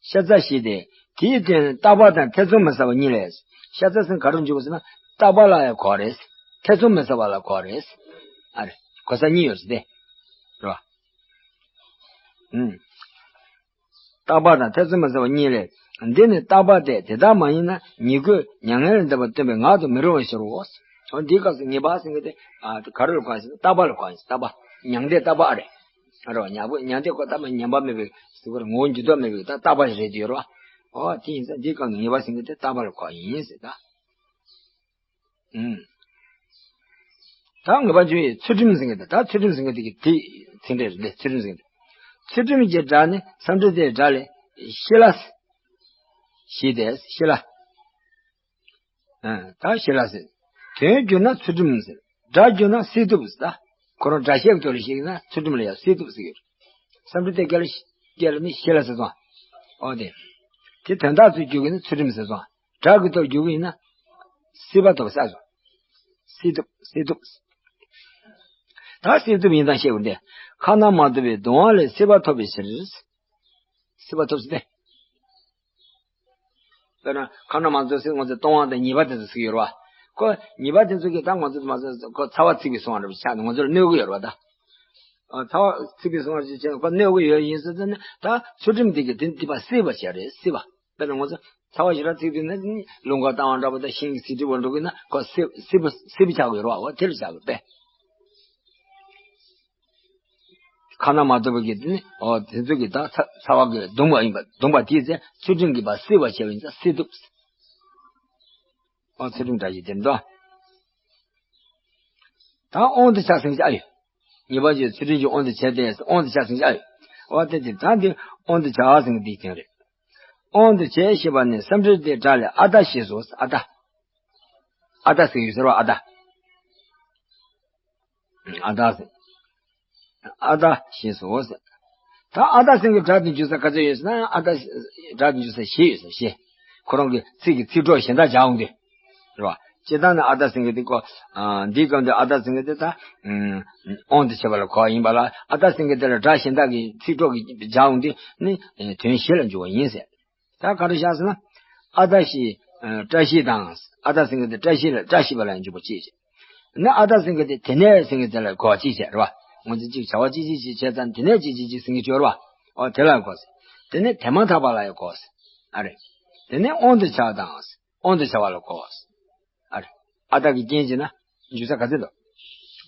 ཤེས་རྩ་ཞེས་ཏེ། དེའི་དོན་རྟག་པ་དང་ཐེ་ཚོམ་མི་ཟ་བ་གཉིས་ལས། ཤེས་རྩ་ཟེར་ག་རེ་འཇུག་ཟེར་ན། རྟག་པ་ལ་ཡང་གོ་རེད། ཐེ་ཚོམ་མི་ཟ་བ་ལ་གོ་རེད། ཨ་རེ། གོ་ས་གཉིས་ཡོད་ཟེར་ཏེ། ཨུམ། རྟག་པ་དང་ཐེ་ཚོམ་མ་ཟད་པ་གཉིས་ལས། འདི་ནི་རྟག་པ་སྟེ་དེ་ལྟར་མ་ཡིན་ན་ཉིད་ཀུན་མྱ་ངན་ལས་འདས་པ་སྟོན་པའི་ངག་ཏུ་མི་རུང་བའི་ཕྱིར་རོ། འོ་འདིའི་སྐབས་སུ་ངེས་པ་ཟེར་མཁན་དེ་ཨ་ག་རེ་ལ་གོ་ཡིན་ཟེར་ན་རྟག་པ་ལ་གོ་ཡིན་ཟེར། རྟག་པ་མྱང་འདས་རྟག་པ་ཨ་རེད། ཨ་རོ་མྱང་པོ་མྱང་འདས་ཁོ་རྟག་པ་ཉམས་པ་མེད་པའི་ཟེར་བར་ངོ་བོ་འགྱུར་ལྡོག་མེད་པའི་ད་རྟག་པ་རེད་དེ་ཡོད་རོ། འོ་དེ་ཡིན་ཙང་འདིའི་སྐབས་ནས་ངེས་པ་ཟེར་མཁན་དེ་རྟག་པ་ལ་གོ་ཡིན་ཟེར་ད། ཨུམ། ད་ངེས་པ་འབྱུང་བའི་ཚུལ་ཁྲིམས་ཟེར་མཁན་དེ་ད་ཚུལ་ཁྲིམས་ཟེར་མཁན་དེ་གི་དེ་ཚིག་འགྲེལ་རེད་ལེ། ཚུལ་ཁྲིམས་ཟེར་མཁན་དེ་ཚུལ་ཁྲིམས་ཀྱི་སྒྲ་ནི་སམ་ཀྲི་ཏའི་སྒྲ་ལས་ཤི་ལ་ཟེར། ཤི་སྟེ་ཤི་ལ། ཨ་ད་ཤི་ལ་ཟེར། དོན་བསྒྱུར་ན་ཚུལ་ཁྲིམས་ཟེར། སྒྲ་བསྒྱུར་ན་སྲིད་ཐུབ་ཟེར་ད། ཁོ་རང་སྒྲ་བཤད་ཀྱི་ཐོག་ལ་བཤད་ན་ཚུལ་ཁྲིམས་ལ་ཡང་སྲིད་ཐུབ་ཟེར་གྱི་ཡོད། སམ་ཀྲི་ཏའི་སྐད་ལ་སྐད་ལ་ནི་ཤི་ལ་ཟེར་སོང་། ཨོ་དེ། དེ་དོན་དག་ཚུལ་བསྒྱུར་གྱི་ནི་ཚུལ་ཁྲིམས་ཟེར་སོང་། སྒྲ་གི་ཐོག་བསྒྱུར་གྱི་ཡིན་ན། སྲིད་པ་ཐོབ་ས་སོང་། སྲིད་ཐུབ་སྲིད་ཐུབ། ད་སྲིད་ཐུབ་ཡིན་དང་བཤད་དགོས་ཏེ། ཁ་ན་མ་ཐོ་བའི་གདུང་བ་ལས་སྲིད་པ་ཐོབ་པའི་ཕྱིར། སྲིད་པ་ཐོབ་ཟེར་ཏེ། དཔེར་ན་ཁ་ན་མ་ཐོ་ཟེར་ང་ཚོས་ལྟུང་བ་དང་ཉེས་པ་དེ་ཚོ་ཟེར་གྱི་ཡོད་རེད་བ། ཁོ་ཉེས་པ་དེ་ཚོ་གིས་ད་ང་ཚོ་མ་ཚོ་ཁོ་ཚ་བ་ཚིག་པའི་སོང་བ་འདྲ་པོ་ཆགས་ནས་ང་ཚོར་གནོད་ཀྱི་ཡོད་རེད་བ་ད། ཨ་ཚ་བ་ཚིག་པའི་སོང་བ་ཞིག་བྱས་ནས་ཁོ་གནོད་ཀྱི་ཡོད་ཡིན་ཟེར་ཟེར་ནས་ད་ཚུལ་ཁྲིམས་དེ་གིས་དེ་དེ་པ་སྲིད་པ་བྱས་རེད་སྲིད་པ། དཔེར་ན་ང་ཚོ་ཚ་བ་ཞེ་དྲག་ཚིག་དུས་ན་ནི་རླུང་ཁ་བཏང་བ་འདྲ་པོ་དང་ཤིང་གི་ཚིག་འབྲི་བ་འགྲོ་གི་ན་ཁོ་སྲིད་སྲིད་པ་སྲིད་པ་ཆགས་ཀྱི་ཡོད་རེད་བ། འོ་དེ་ལ་བྱ་དགོས་པས། ཁ་ན་མ་ཐོ་བ་གི་དེ་ནི་ཨོ་དེ་ཚོ་གི་ད་ཚ་ཚ་བ་གི་གདུང་བ་ཡིན་པ་གདུང་བ་དེའི་ཚེ་ཚུལ་ཁྲིམས་ཀྱི་བ་སྲིད་པ་བྱས་པ་ཡིན་ཙང་སྲིད་ཐུབ། ཨོ་ཚུལ་ཁྲིམས་འདྲ་ཞིག་དེ་འདྲ། ད་དབང་དུ་བྱ་ཟིན་གྱི་ཨ་ཡོད། ཉེས་པ་ཅན་ཚུལ་ཁྲིམས་ཀྱི་དབང་དུ་བྱས་ཏེ་དབང་དུ་བྱ་ཟིན་གྱི་ཨ་ཡོད། ཨོ་དེ་དེ་ད་འདི་དབང་དུ་བྱ་ཟིན་གྱི་འདི་དེ་རེད། དབང་དུ་བྱས་ཞེས་པ་ནི་སམ་ཀྲི་ཏའི་སྒྲ་ལས་ཨ་ད་ཞེས་སོ། ཨ་ད། ཨ་ད་ཟེར་ཡོད་ཟེར་བ་ཨ་ད། ཨ་ད་ཟེར། ཨ་ད་ཞེས་སོ་ཟེར། ད་ཨ་ད་ཟེར་གྱི་སྒྲ་དེ་འཇུག་ས་ག་ཚོད་ཡོད་ཟེར་ན་ཨ་ད་སྒྲ་དེ་འཇུག་ས་བཞི་ཡོད་ཟེར་བཞི། ཁོ་རང་གི་ཚིག་གི་ཚིག་གྲོགས་གཞན་དག་སྦྱར་འོང་དུས། རེད་བ། སྤྱིར་བཏང་ནི་ཨ་ད་ཟེར་གྱི་དེ་ཀོ། འདིའི་སྐབས་འདི་ཨ་ད་ཟེར་གྱི་དེ་ད། དབང་དུ་བྱས་པ་ལ་གོ་བ་ཡིན་པ་ལ་ཨ་ད་ཟེར་གྱི་དེ་ལ་སྒྲ་གཞན་དག་གི་ཚིག་གྲོགས་ཀྱི་སྦྱར་འོང་དུས་ནི་དོན་བཞི་ལ་འཇུག་པ་ཡིན་ཟེར། ད་ག་རེ་བཞག་ཟེར་ན། ཨ་ད་ཤི། བཀྲ་ཤིས་དང་། ཨ་ད་ཟེར་གྱི་དེ་བཀྲ་ཤིས་ལ་བཀྲ་ཤིས་པ་ལ་འཇུག་པ་གཅིག་བྱས། ནི་ཨ་ད་ཟེར་གྱི་དེ་དེ་ནས་ཟེར་གྱི་དེ་ལ་གོ་བ་གཅིག་བྱས་རེད་བ། ང་ཚོ་གཅིག་བྱ་བ་གཅིག་གཅིག་གཅིག་བྱས་ཙང་དེ་ནས་གཅིག་གཅིག་གཅིག་ཟེར་གྱི་ཡོད་རེད་བ། ཨོ་དེ་ལ་གོ་ཟེར། དེ་ནས་དེ་མ་ཐག་པ་ལ་ཡང་གོ་ཟེར། ཨ་རེད། དེ་ནས་དབང་དུ་བྱ་བ་དང་། དབང་དུ་བྱ་བ་ལ་གོ་བ་ཟེར། ཨ་རེད། ཨ་ད་གི་རྐྱེན་བྱས་ན་འཇུག་ས་ག་ཚོད་འདུག་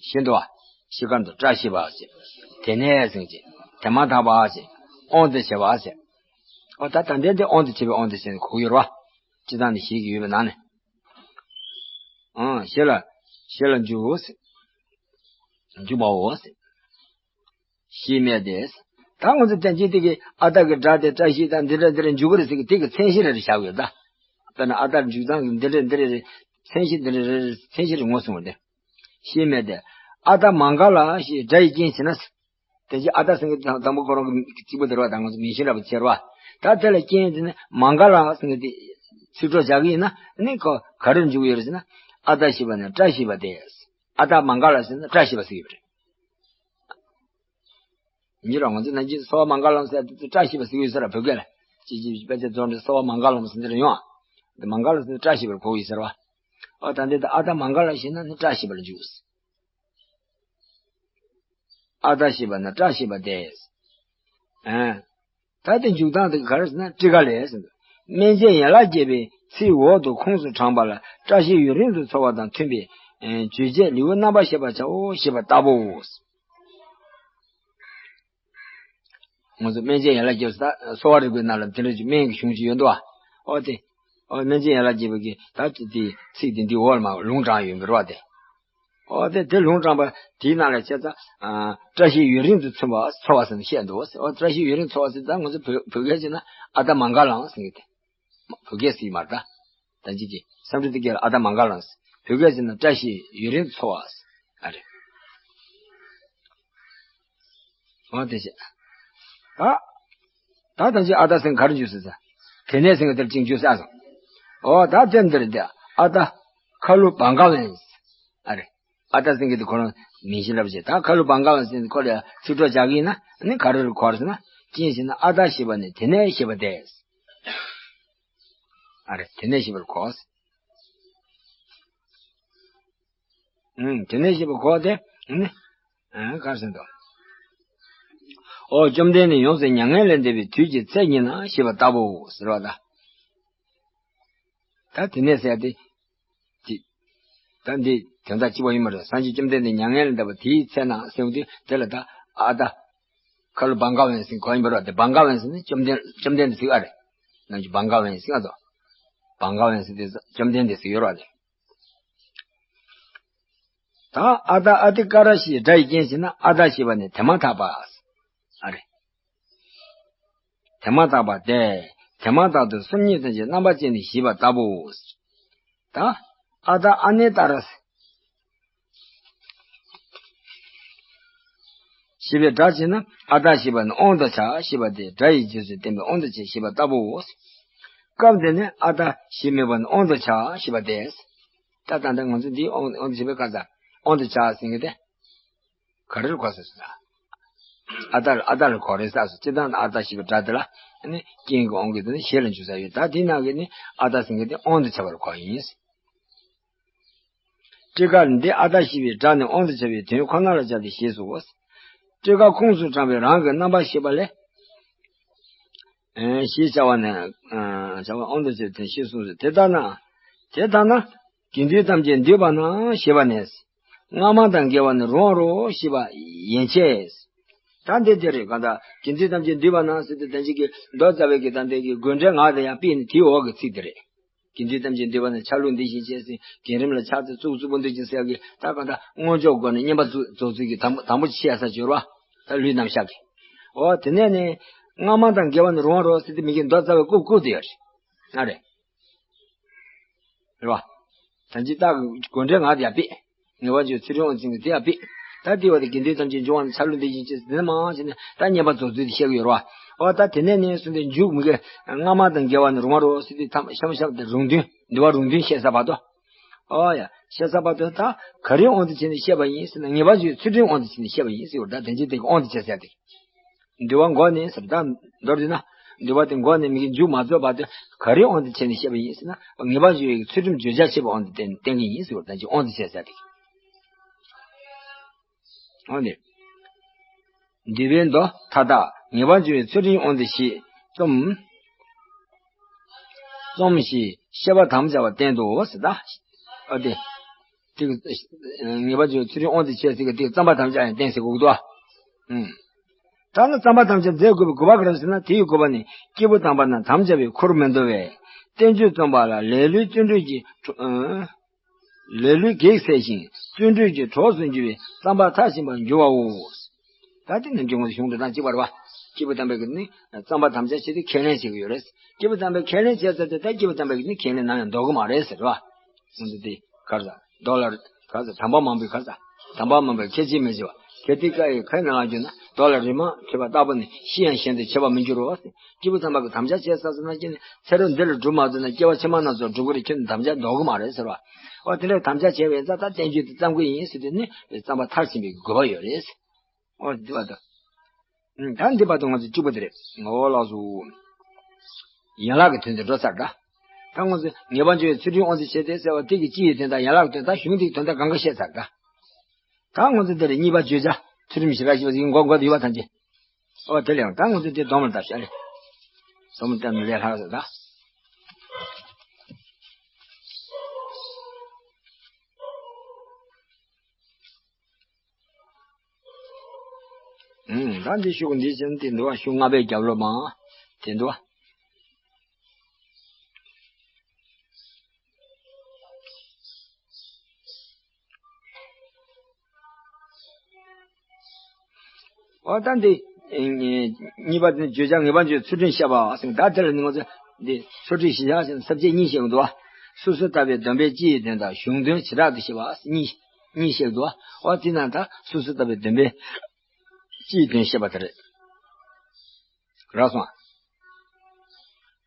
བཞི་འདུག་བ། བཞི་ག་འདུག་བཀྲ་ཤིས་པ་ཟེར། དེ་ནས་ཟེར་གྱི། དེ་མ་ཐག་པ་ཟེར། དབང་དུ་བྱས་པ་ཟེར། ཨོ་ད་ད་ལྟའི་འདི་དབང་དུ་བྱས་པའི་དབང་དུ་བྱས་ནས་གོ་གི་ཡོད་རེད་བ། སྤྱིར་བཏང་ནས་བཞི་གི་ཡོད་པའི་ནང་ནས། ཨང་བཞི་ལ། བཞི་ལ་འཇུག་ཟེར། འཇུག་པའོ་ཟེར། ཞེས་སྨྲས་ཏེ། ད་ང་ཚོ་བསྟན་བཅོས་དེ་གི་ཨ་ད་གི་སྒྲ་དེ་བཀྲ་ཤིས་དང་འདི་འདྲ་འདི་འདྲ་འཇུག་གི་རེད་ཟེར་གི་དེ་གི་མཚན་གཞི་རེ་རེ་བཞག་ཡོད་ད། དཔེར་ན་ཨ་ད་འཇུག་སྟངས་ཀྱི་འདི་འདྲ་འདི་རེ་རེ་མཚན་གཞི་འདི་འདྲ་རེ་རེ་མཚན་གཞི་རེ་ངོ་སྲུང་བ་དེ། ཞེས་སྨྲས་ཏེ། ཨ་ད་མ་འགགས་ལ་ཞེས་སྒྲ་ཡི་རྐྱེན་བྱས་ན། དེ་རྗེས་ཨ་ད་ཟེར་གི་དང་པོ་ཁོ་རང་གི་གཅིག་པོ་དེ་རེད་བ། ད་ང་ཚོ་མིང་གཞི་འདྲ་པོ་བྱས་རེད་བ། ད་དེ་ལ་རྐྱེན་དེ་ནི་མ་འགགས་ལ་ཟེར་གི་དེ་ཚིག་གྲོགས་བྱ་གི་ཡིན་ན་ནི་ཁོ་ག་རེར་འཇུག་ཡོད་རེད་ཟེར་ན། ཨ་ད་ཞེས་པ་ནི་བཀྲ་ཤིས་པ་སྟེ། ཨ་ད་མ་འགགས་ལ་ཟེར་ན་བཀྲ་ཤིས་པ་ཟེར་གི་ཡོད་རེད། ཡིན་རུང་ང་ཚོ་ནམ་རྒྱུན་སོ་པ་མངྒ་ལཾ་ཟེར་དུས་བཀྲ་ཤིས་པ་ཟེར་གྱི་ཡོད་ས་རེད་བོད་སྐད་ལ། ཅི་ཅི་དཔེ་ཆ་རྫོགས་ནས་སོ་པ་མངྒ་ལཾ་ཟེར་འདི་རེ་ཡོང་ཨ། འདི་མངྒ་ལ་ཟེར་བཀྲ་ཤིས་པར་གོ་གི་ཡོད་ས་རེད་བ། ཨོ་ད་འདི་ད་ཨ་ད་མངྒ་ལ་ཞེས་ན་ནི་བཀྲ་ཤིས་པ་ལ་འཇུག་ཨ་ད་ཞེས་པ་ན་བཀྲ་ཤིས་པ་སྟེ། ཨ། ད་དེ་འཇུག་སྟངས་དེ་ག་རེ་ཟེར་ན་ཊཱི་ཀ་ལས་ཟེར་འདུག་སྨན་བྱད་ཡན་ལག་བརྒྱད་པའི་ཚིག་འོག་ཏུ་ཁོངས་སུ་དྲངས་པ་ལ་བཀྲ་ཤིས་ཡུན་རིང་དུ་འཚོ་བ་དང་མཐུན་པའི་ཨེ་བརྗོད་བྱའི་ལེའུ་རྣམ་པར་བཤད་པར་བྱའོ་ཞེས་པ་ལྟ་བུའོ། ང་ཚོ་སྨན་བྱད་ཡན་ལག་བརྒྱད་པ་ད་གསོ་བ་རིག་པའི་ནང་ལ་དེ་འདྲ་ཅིག་སྨན་གྱི་གཞུང་ཅིག་ཡོད་འདུག་བ། ཨོ་དེ། ཨོ་སྨན་བྱད་ཡན་ལག་བརྒྱད་པ་གི་ད་དེ་ཚིག་དེ་འདི་འོག་ལ་མར་ལུང་དྲངས་ཡོད་པའི་རོ་དེ། ཨོ་དེ་དེ་ལུང་དྲངས་པ་དེའི་ནང་ལ་བྱས་ཙང་། བཀྲ་ཤིས་ཡུན་རིང་དུ་འཚོ་བ་འཚོ་བ་ཟེར་ནས་བཤད་འདུག་ཨོ་བཀྲ་ཤིས་ཡུན་རིང་འཚོ་བ་ཟེར་ད་ང་ཚོ་བོད་བོད་སྐད་བྱས་ན་ཨ་ད་མངྒ་ལཾ་ཟེར་གི་དེ། བོད་སྐད་ཟེར་མ་རེད་ད། ད་ཅི་ཅི་སཾ་སྐྲྀ་ཏ་སྐད་ལ་ཨ་ད་མངྒ་ལཾ་ཟེར། བོད་སྐད་ཟེར་ན་བཀྲ་ཤིས་ཡུན་རིང་འཚོ་བ་ཟེར། ཨ་རེད། འོ་དེ་བྱས། ད། ད་ད་ཅི་ཨ་ད་ཟེར་ག་རེ་འཇུག་ཟེར་ཟེར། དེ་ནས་ཟེར་གི་དེར་ཅིག་འཇུག་ཟེར་ཨ་སོང་། འོ་ད་དེ་འདིར་དེ་ཨ་ད། ཁ་ལུ་བ་འགག་ལན་ཟེར། ཨ་རེད། ཨ་ད་ཟེར་གི་དེ་ཁོ་རང་མིང་གཞི་ལབ་བྱས་ད་ཁ་ལུ་བ་འགག་ལན་ཟེར་ཁོ་ལ་ཚིག་གྲོགས་བྱ་གི་ཡིན་ན་ནི་ག་རེ་རུ་གོ་བ་ཟེར་ན་རྐྱེན་ཟེར་ན་ཨ་ད་ཞེས་པ་ནི་དེ་ནས་ཞེས་པ་སྟེ། ཨ་རེ་དེ་ནས་ཞེས་པར་གོ། ཨུམ་དེ་ནས་ཞེས་པར་གོ་སྟེ། ཨུམ། ཨ་གར་ཟིན་ཏོ། འོ་བཅོམ་ལྡན་འདས་ཡོངས་སུ་མྱ་ངན་ལས་འདས་པའི་དུས་ཀྱི་ཚེ་ཉིད་ན་ཞེས་པ་ལྟ་བུའོ་ཟེར་བ་ད། ད་དེ་ནས་ཟེར་ཏེ། དེ། ད་འདི་དོན་དག་གཅིག་པ་ཡིན་པ་རེད། སངས་རྒྱས་བཅོམ་ལྡན་འདས་མྱ་ངན་ལས་འདས་པ་དེའི་ཚེ་ན་ཟེར་བ་དེ་དེ་ལ་ད་ཨ་ད། ཁ་ལོ་བང་ག་ཝན་ཟེར་གོ་ཡིན་པ་རེད་དེ། བང་ག་ཝན་ཟེར་ནི་བཅོམ་ལྡན་བཅོམ་ལྡན་འདས་ཟེར་བ་རེད། ནང་གི་བང་ག་ཝན་ཟེར་ཨ་དོ། བང་ག་ཝན་ཟེར་དེ་བཅོམ་ལྡན་འདས་ཟེར་ཡོད་རེད་དེ། ད་ཨ་ད་ཨ་ཏི་ཀ་ར་ཞེས་སྒྲ་ཡི་རྐྱེན་བྱས་ན་ཨ་ད་ཞེས་པ་ནི་དེ་མ་ཐག་པ། ཨ་རེ། དེ་མ་ཐག་པ་སྟེ། དེ་མ་ཐག་ཏུ་སེམས་ཉིད་ཐམས་ཅད་རྣམ་པ་ཅན་དུ་ཞེས་པ་ལྟ་བུའོ། ད། ཨ་ད་ཨ་ནི་ཏ་ར། ཞེས་པའི་སྒྲ་བྱས་ན་ཨ་ད་ཞེས་པ་ནི་དབང་དུ་བྱ་ཞེས་པ་སྟེ། སྒྲ་ཡི་རྗེས་སུ་བསྟན་པའི་དབང་དུ་བྱས་ཞེས་པ་ལྟ་བུའོ། སྐབས་འདི་ནི་ཨ་ད་ཞེས་མོས་པ་ནི་དབང་དུ་བྱ་ཞེས་པ་སྟེ། ད་ད་ལྟ་ང་ཚོ་འདིའི་དབང་དབང་དུ་བྱས་པའི་སྐབས་སུ་དབང་དུ་བྱ་ཟེར་མཁན་དེ། ག་རེ་ལ་གོ་ཟེར་ཟེར། ཨ་ད་ཨ་ད་ལ་གོ་རེད་ཟེར་སོ། སྤྱིར་བཏང་ཨ་ད་ཞེས་པའི་སྒྲ་དེ་ལ་ནི་རྐྱེན་གྱི་དབང་གིས་དེ་ནི་ཞེས་ལ་འཇུག་ས་ཡོད། ད་དེའི་ནང་གི་ནི་ཨ་ད་ཟེར་མཁན་དེ་དབང་དུ་བྱ་བར་གོ་ཡིན། སྤྲེལ་ཁ་འདི་ཨ་ད་ཞེས་པའི་སྒྲ་ནི་དབང་དུ་བྱ་བའི་དོན་ཁོ་ན་ལ་སྦྱར་ཏེ་ཞེས་སོ། སྤྲེལ་ཁ་ཁོངས་སུ་དྲངས་པའི་རང་གི་རྣམ་པར་ཤེས་པ་ལས། ཨེ་ཞེས་བྱ་བ་ནི། ཨ་བྱ་བ་དབང་དུ་བྱས་ཏེ་ཞེས་གསུངས་སོ། དེ་ལྟ་ན། དེ་ལྟ་ན། དགེ་འདུན་ཐམས་ཅད་འདུས་པ་ན་ཞེས་པ་ནས། སྔ་མ་དང་འགལ་བ་ནི་རུང་བ་རོ་ཞེས་པ་ཡན་ཆད། ད་འདི་དེ་རེད། གང་ལྟར་དགེ་འདུན་ཐམས་ཅད་འདུས་པ་ན་ཟེར་དུས་དོན་གཅིག་གི་མདོ་རྩ་བའི་གི་ད་འདི་གི་དགོས་འབྲེལ་ངག་དེ་ཡང་དཔེ་ནི་དེའི་འོག་གི་ཚིག་དེ་རེད། དགེ་འདུན་ཐམས་ཅད་འདུས་པ་ན་ཆ་ལུགས་འདི་བཞིན་བྱས་ཟིན། བརྒྱུད་རིམ་ལ་ཕྱག་འཚལ་གཙུག་གཙུག་པོ་འདུས་ཀྱི་ཟེར་གི་ད་གང་ལྟར་སྔོན་འཇུག་སྒོ་ནས་བསྙེན་པ་རྫོགས་རྫོགས་ཚུལ་གྱི་དང་པོ་དང་པོ་བཤད་ས་སྦྱོར་བ། ད་ལུས་རྣམ་གཞག་གི། འོ་དེ་ནས་ནི། སྔ་མ་དང་འགལ་བ་ནི་རུང་བ་རོ་ཟེར་དུས་མི་གི་མདོ་རྩ་བའི་སྐུ་སྐུ་དེ་ཡོད་རེད། ཨ་རེད། རེད་བ། ད་ཅི་ལྟ་གི་དགོས་འབྲེལ་ངག་དེ་ཡང་དཔེ། ངེས་པར་འབྱུང་ཚུལ་ཁྲིམས་དབང་དུ་བྱས་ནས་དེ་ཡང་དཔེ། ད་དེ་བ་དེ་དགེ་འདུན་ཐམས་ཅད་འབྱུང་བ་ནི་ཆ་ལུགས་འདི་བཞིན་བྱས་ཟིན་མ་བྱས་ནས་ད་བསྙེན་པ་རྫོགས་ཚུལ་དེ་བཤད་གི་ཡོད་རེད་བ། འོ་ད་དེ་ནས་ནི་གསུངས་ཏེ་མཇུག་མི་གི་སྔ་མ་དང་འགལ་བ་ནི་རུང་བ་རོ་ཟེར་དུས་ཐམ་ཤམ་ཤམ་དེ་རུང་དོན་འདུལ་བ་རུང་དོན་བཤད་ས་བར་དུ། ཨོ་ཡ། བཤད་ས་བར་དུ་ད་ག་རེའི་དབང་དུ་བྱས་ནས་བཤད་པ་ཡིན་ཟེར་ན། ངེས་པར་འབྱུང་བའི་ཚུལ་ཁྲིམས་དབང་དུ་བྱས་ནས་བཤད་པ་ཡིན་ཟེར་བ་ད་དོན་གཅིག་དེ་གི་དབང་དུ་བྱས་ཟེར་ཏེ། འདུལ་བ་འགོ་ནས་ཟེར་ད་མདོར་བསྡུས་ན། འདུལ་བ་དེ་འགོ་ནས་མི་གི་མཇུག་མ་རྫོགས་བར་དུ་ག་རེའི་དབང་དུ་བྱས་ནས་བཤད་པ་ཡིན་ཟེར་ན། ངེས་པར་འབྱུང་བའི་ཚུལ་ཁྲིམས་བརྗོད་བྱར་བྱེད་པའི་དབང་དུ་བསྟན་བསྟན་གྱི་ཡིན་ཟེར་བ་ད་ཅི་དབང་དུ་བྱས་ཟེར་ཏེ། འོ་ནི། འདུལ་བའི་མདོ་མཐའ་དག་ངེས་པར་འབྱུང་བའི་ཚུལ་ཁྲིམས་དབང་དུ་བྱས་རྩོམ། རྩོམ་ཞེས་བཤད་པ་དམ་བཅའ་བ་བསྟན་ཏོ་ཟེར་ད། ཨ་དེ། དེ་ངེས་པར་འབྱུང་བའི་ཚུལ་ཁྲིམས་དབང་དུ་བྱས་ཟེར་གི་དེ་རྩོམ་པ་དམ་བཅའ་ཡང་བསྟན་ཟེར་གོ་གི་འདུག་ཨ། ཨུམ། ད་ནི་རྩོམ་པ་དམ་བཅའ་མཛད་དགོས་པའི་དགོས་པ་ག་རེ་ཟེར་ན། དེའི་དགོས་པ་ནི་སྐྱེས་བུ་དམ་པ་རྣམས་དམ་བཅའ་བའི་འཁོར་མི་འདུ་བས། བསྟན་བཅོས་རྩོམ་པ་ལ་ལེ་ལོའི་བརྩོན་འགྲུས་ཀྱིས་གྲོགས། ཨུམ། ལེ་ལོའི་གེགས་སེལ་ཞིང་བརྩོན་འགྲུས་ཀྱི་གྲོགས་སུ་འགྱུར་བའི་རྩོམ་པ་མཐར་ཕྱིན་པར་འགྱུར་བའོ། ད་དེ་ནི་འབྱུང་བའི་གཞུང་དུ་ད་གཅིག་པ་རེད་བ། སྐྱེས་བུ་དམ་པའི་གི་ནི་རྩོམ་པ་དམ་བཅའ་བྱེད་དུས་ཁས་ལེན་བྱེད་ཀྱི་ཡོད་རེད། སྐྱེས་བུ་དམ་པས་ཁས་ལེན་བྱས་ཚར་དུས་ད་སྐྱེས་བུ་དམ་པའི་གི་ནི་ཁས་ལེན་ནམ་ཡང་ལྡོག་གི་མ་རེད་ཟེར་བ། འོ་འདི་དེ་ག་རེ་ཟེར། མདོ་ལ་ག་རེ་ཟེར། དམ་པ་མང་པོའི་ག་རེ་ཟེར། དམ་པ་མང་པོའི་ཁས་འཆེ་མི་འཆེ་བ། གལ་ཏེ་བཀའ་ཡི་ཁ་ནང་ལ་གྱུར་ན། མདོ་ལ་རིམ་མ་འཁྲིད་པ་ལྟ་བུ་ནི་ཤི་ཡང་གཞན་དུ་འཆི་བ་མི་འགྱུར་རོ་ཟེར། སྐྱེས་བུ་དམ་པ་གི་དམ་བཅའ་བྱས་ཚར་སོང་ན་ཅི་ནས་ཚེ་རབས་འདི་ལ་སྒྲུབ་མ་ཐུབ་ན་སྐྱེ་བ་ཕྱི་མ་ན་ཚོ་སྒྲུབ་ཀྱི་རེད། ཁྱོད་ནི་དམ་བཅའ་ལྡོག་གི་མ་རེད་ཟེར་བ། འོ་དེ་འདྲའི་དམ་བཅའ་བྱས་པའི་ཙང་ད་བསྟན་བཅོས་དེ་བརྩམ་གི་ཡིན་ཟེར་དུས་ནི་རྩོམ་པ་མཐར་ཕྱིན་པའི་དགོས་པ་ཡོད་རེད། འོ་འདི་བ་དང་། ད་འདི་བར་དུ་ང་ཚོ་གཅིག་པ་དེ་རེད། འོ་ལགས་སོ། ཡན་ལག་གི་དོན་དེ་འགྲོ་ཚར་འདྲ། ད་ང་ཚོ་ངེས་པར་འབྱུང་བའི་ཚུལ་ཁྲིམས་དབང་དུ་བྱས་ཏེ་ཟེར་བ་དེ་གི་སྤྱི་ཡི་དོན་དང་ཡན་ལག་གི་དོན་དང་གཞུང་དེ་གི་དོན་དག་གང་ག་བཤད་ཚར་འདྲ། ད་ང་ཚོ་འདིར་གཉིས་པ་བརྗོད་བྱ་ཚུལ་ཁྲིམས་ཞེས་ར་ཞེས་པ་ཞིག་མགོ་མགོ་དུ་ཡོད་པ་ཐམས་ཅད། ཨོ་དེ་ལས་ཡང་ད་ང་ཚོ་འདིར་སྡོམ་ལ་བཏབ་ཤག་ལེ། སྡོམ་བཏབ་ནས་ལས་ལྷག་ཟེར་ད། ཨུམ། ད་འདི་ཤུགས་འདི་བཞིན་དེ་འདུག་བ། ཤུགས་ལྔ་པའི་རྒྱབ་ལོགས་མ། དེ་འདུག་བ། འོ་ད་འདི། གཉིས་པ་དེ་བརྗོད་བྱ་ངེས་པར་འབྱུང་ཚུལ་ཁྲིམས་བཤད་པ་ཟེར། ད་དེ་ལ་ནི་ང་ཚོ་འདི་ཚུལ་ཁྲིམས་གཞི་བཞག་ཟེར་ན་ས་བཅད་གཉིས་བཤད་ཀྱི་འདུག་བ། སོ་སོར་བརྟགས་པའི་སྡོམ་པས་སྤྱི་ཡི་དོན་དང་གཞུང་དོན་བྱེ་བྲག་ཏུ་བཤད་པ་གཉིས། གཉིས་བཤད་ཀྱི་འདུག་བ། འོ་དེ་ན་ད་སོ་སོར་བརྟགས་པའི་སྡོམ་པས་སྤྱི་ཡི་དོན་བཤད་པ་དེ་རེད། རག་སོང་ཨ།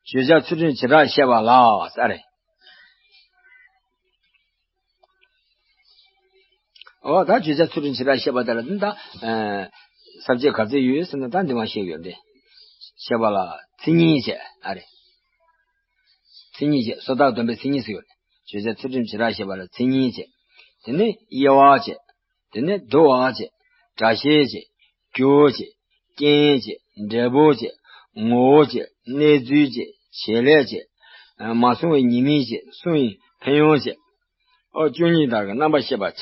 བརྗོད་བྱ་ཚུལ་ཁྲིམས་བྱེ་བྲག་བཤད་པ་ལ་ཟེར་རེད། འོ་ད་བརྗོད་བྱ་ཚུལ་ཁྲིམས་བྱེ་བྲག་བཤད་པ་དེ་ལ་ནི་ད། ས་བཅད་ག་ཚོད་ཡོད་ཟེར་ན་ད་འདི་མ་བཤད་ཡོད་དེ། བཤད་པ་ལ་མཚན་ཉིད་བྱས་ཨ་རེད། མཚན་ཉིད་བྱས། སོ་ཐར་སྡོམ་པའི་མཚན་ཉིད་ཟེར་ཡོད་རེད། བརྗོད་བྱ་ཚུལ་ཁྲིམས་བྱེ་བྲག་བཤད་པ་ལ་མཚན་ཉིད་བྱས། དེ་ནས་དབྱེ་བ་བྱས། དེ་ནས་བསྡུ་བ་བྱས། སྒྲ་བཤད་བྱས། འགྱུར་བྱས། རྐྱེན་བྱས། འབྲས་བུ་བྱས། ངོ་བོ་བྱས། གནས་ཚུལ་བྱས། བྱེད་ལས་བྱས། མ་བཟུང་བའི་ཉེས་དམིགས་བྱས། བཟུང་བའི་ཕན་ཡོན་བྱས། ཨོ་བཅུ་གཉིས་དག་གི་རྣམ་པ་ཤེས་པར་བྱ།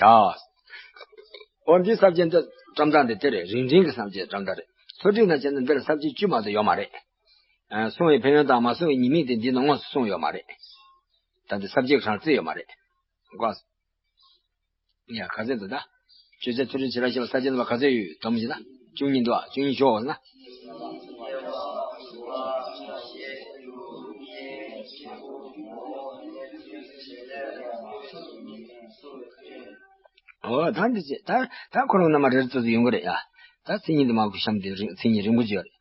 ཨོ་འདི་ས་བཅད་འདི་བཀྲམ་སྟངས་འདི་དེ་རེད། རིང་འབྲིང་གི་ས་བཅད་བཀྲམ་སྟངས་རེད། ཚོ་ཁྲིད་ནང་བྱས་ན་འདིར་ས་བཅད་བཅུ་མ་གཏོགས་ཡོད་མ་རེད། ཨ་བཟུང་བའི་ཕན་ཡོན་དང་མ་བཟུང་བའི་ཉེས་དམིགས་དེ་འདི་ནང་དངོས་སུ་གསུངས་ཡོད་མ་རེད། ད་འདི་ས་བཅད་གང་བརྩི་ཡོད་མ་རེད། གོ། ཡ་ག་ཚད་འདུག་ད། བརྗོད་བྱ་ཚུལ་ཁྲིམས་བྱེད་ལས་བཤད་པ་ས་བཅད་རྣམ་པ་ག་ཚད་ཡོད་དམ་ཞེ་ན། བཅུ་གཉིས་འདུག་ཨ། བཅུ་གཉིས་ཞོག་ཟེར་ན། ཨོ་ད་འདི་ཅི་ད་ད་ཁོ་རང་རྣམ་པ་རེ་རེ་ཙོ་ཙོ་ཡོང་གི་རེད་ཡ། ད་མཚན་ཉིད་དུ་མ་གོ་གཤམ་དེ་རིང་མཚན་ཉིད་རིང་པོ་བརྗོད་རེད།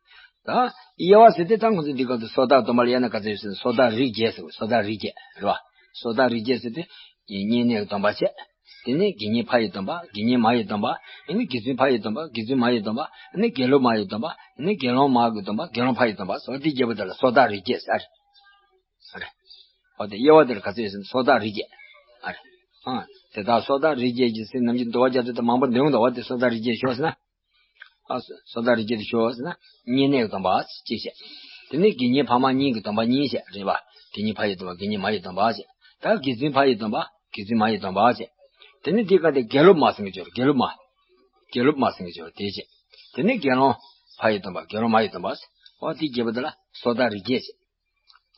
ད་དབྱེ་བ་ཟེར་ཏེ་ད་ང་ཚོ་འདི་སྐབས་སུ་སོ་ཐར་སྡོམ་པ་ལ་དབྱེ་ན་ག་ཚོད་ཡོད་ཟེར་ན་སོ་ཐར་རིགས་བརྒྱད་ཟེར་བ། སོ་ཐར་རིགས་བརྒྱད་རེད་བ། སོ་ཐར་རིགས་བརྒྱད་ཟེར་ཏེ་བསྙེན་གནས་ཀྱི་སྡོམ་པ་བྱས། དེ་ནས་དགེ་བསྙེན་ཕ་ཡི་སྡོམ་པ། དགེ་བསྙེན་མ་ཡི་སྡོམ་པ། ཨ་ནི་དགེ་ཚུལ་ཕ་ཡི་སྡོམ་པ། དགེ་ཚུལ་མ་ཡི་སྡོམ་པ། ཨ་ནི་དགེ་སློབ་མ་ཡི་སྡོམ་པ། ཨ་ནི་དགེ་སློང་མ་གི་སྡོམ་པ། དགེ་སློང་ཕ་ཡི་སྡོམ་པ་སོགས་འདི་བརྒྱད་པོ་དེ་ལ་སོ་ཐར་རིགས་བརྒྱད་ཟེར། ཨ་རེ། ཨོ་དེ་དབྱེ་བ་དེ་ལ་ག་ཚོད་ཡོད་ཟེར་ན་སོ་ཐར་རིགས་བརྒྱད། ཨ་རེ། ཨ་དེ་དག་སོ་ཐར་རིགས་བརྒྱད་ཀྱི་ཟེར་ནམ་རྒྱུན་འདུལ་བ་རྒྱ་མཚོ་དང་མང་པོ་འདོན་འདུག་བ། དེ་སོ་ཐར་རིགས་བརྒྱད་ཤོག་ཟེར་ན། ཨ་སོ་སོ་ཐར་རིགས་བརྒྱད་དེ་ཤོག་ཟེར་ན། བསྙེན་གནས་ཀྱི་སྡོམ་པ་གཅིག་བྱས། དེ་ནས་དགེ་བསྙེན་ཕ་མ་གཉིས་ཀྱི་སྡོམ་པ་གཉིས་བྱས་རེད་པ། དགེ་བསྙེན་ཕ་ཡི་སྡོམ་པ། དགེ་བསྙེན་མ་ཡི་སྡོམ་པ་བྱས། ད་དགེ་ཚུལ་ཕ་ཡི་སྡོམ་པ། དགེ་ཚུལ་མ་ཡི་སྡོམ་པ་བྱས། དེ་ནས་དེའི་སྐབས་དེ་དགེ་སློབ་མ་ཟེར་གྱི་ཡོད་རེད། དགེ་སློབ་མ། དགེ་སློབ་མ་ཟེར་གྱི་ཡོད་རེད། དེ་བྱས། དེ་ནས་དགེ་སློང་ཕ་ཡི་སྡོམ་པ། དགེ་སློང་མ་ཡི་སྡོམ་པ། ཨོ་དེ་བརྒྱད་པོ་དེ་ལ་སོ་ཐར་རིགས་བརྒྱད་བྱས།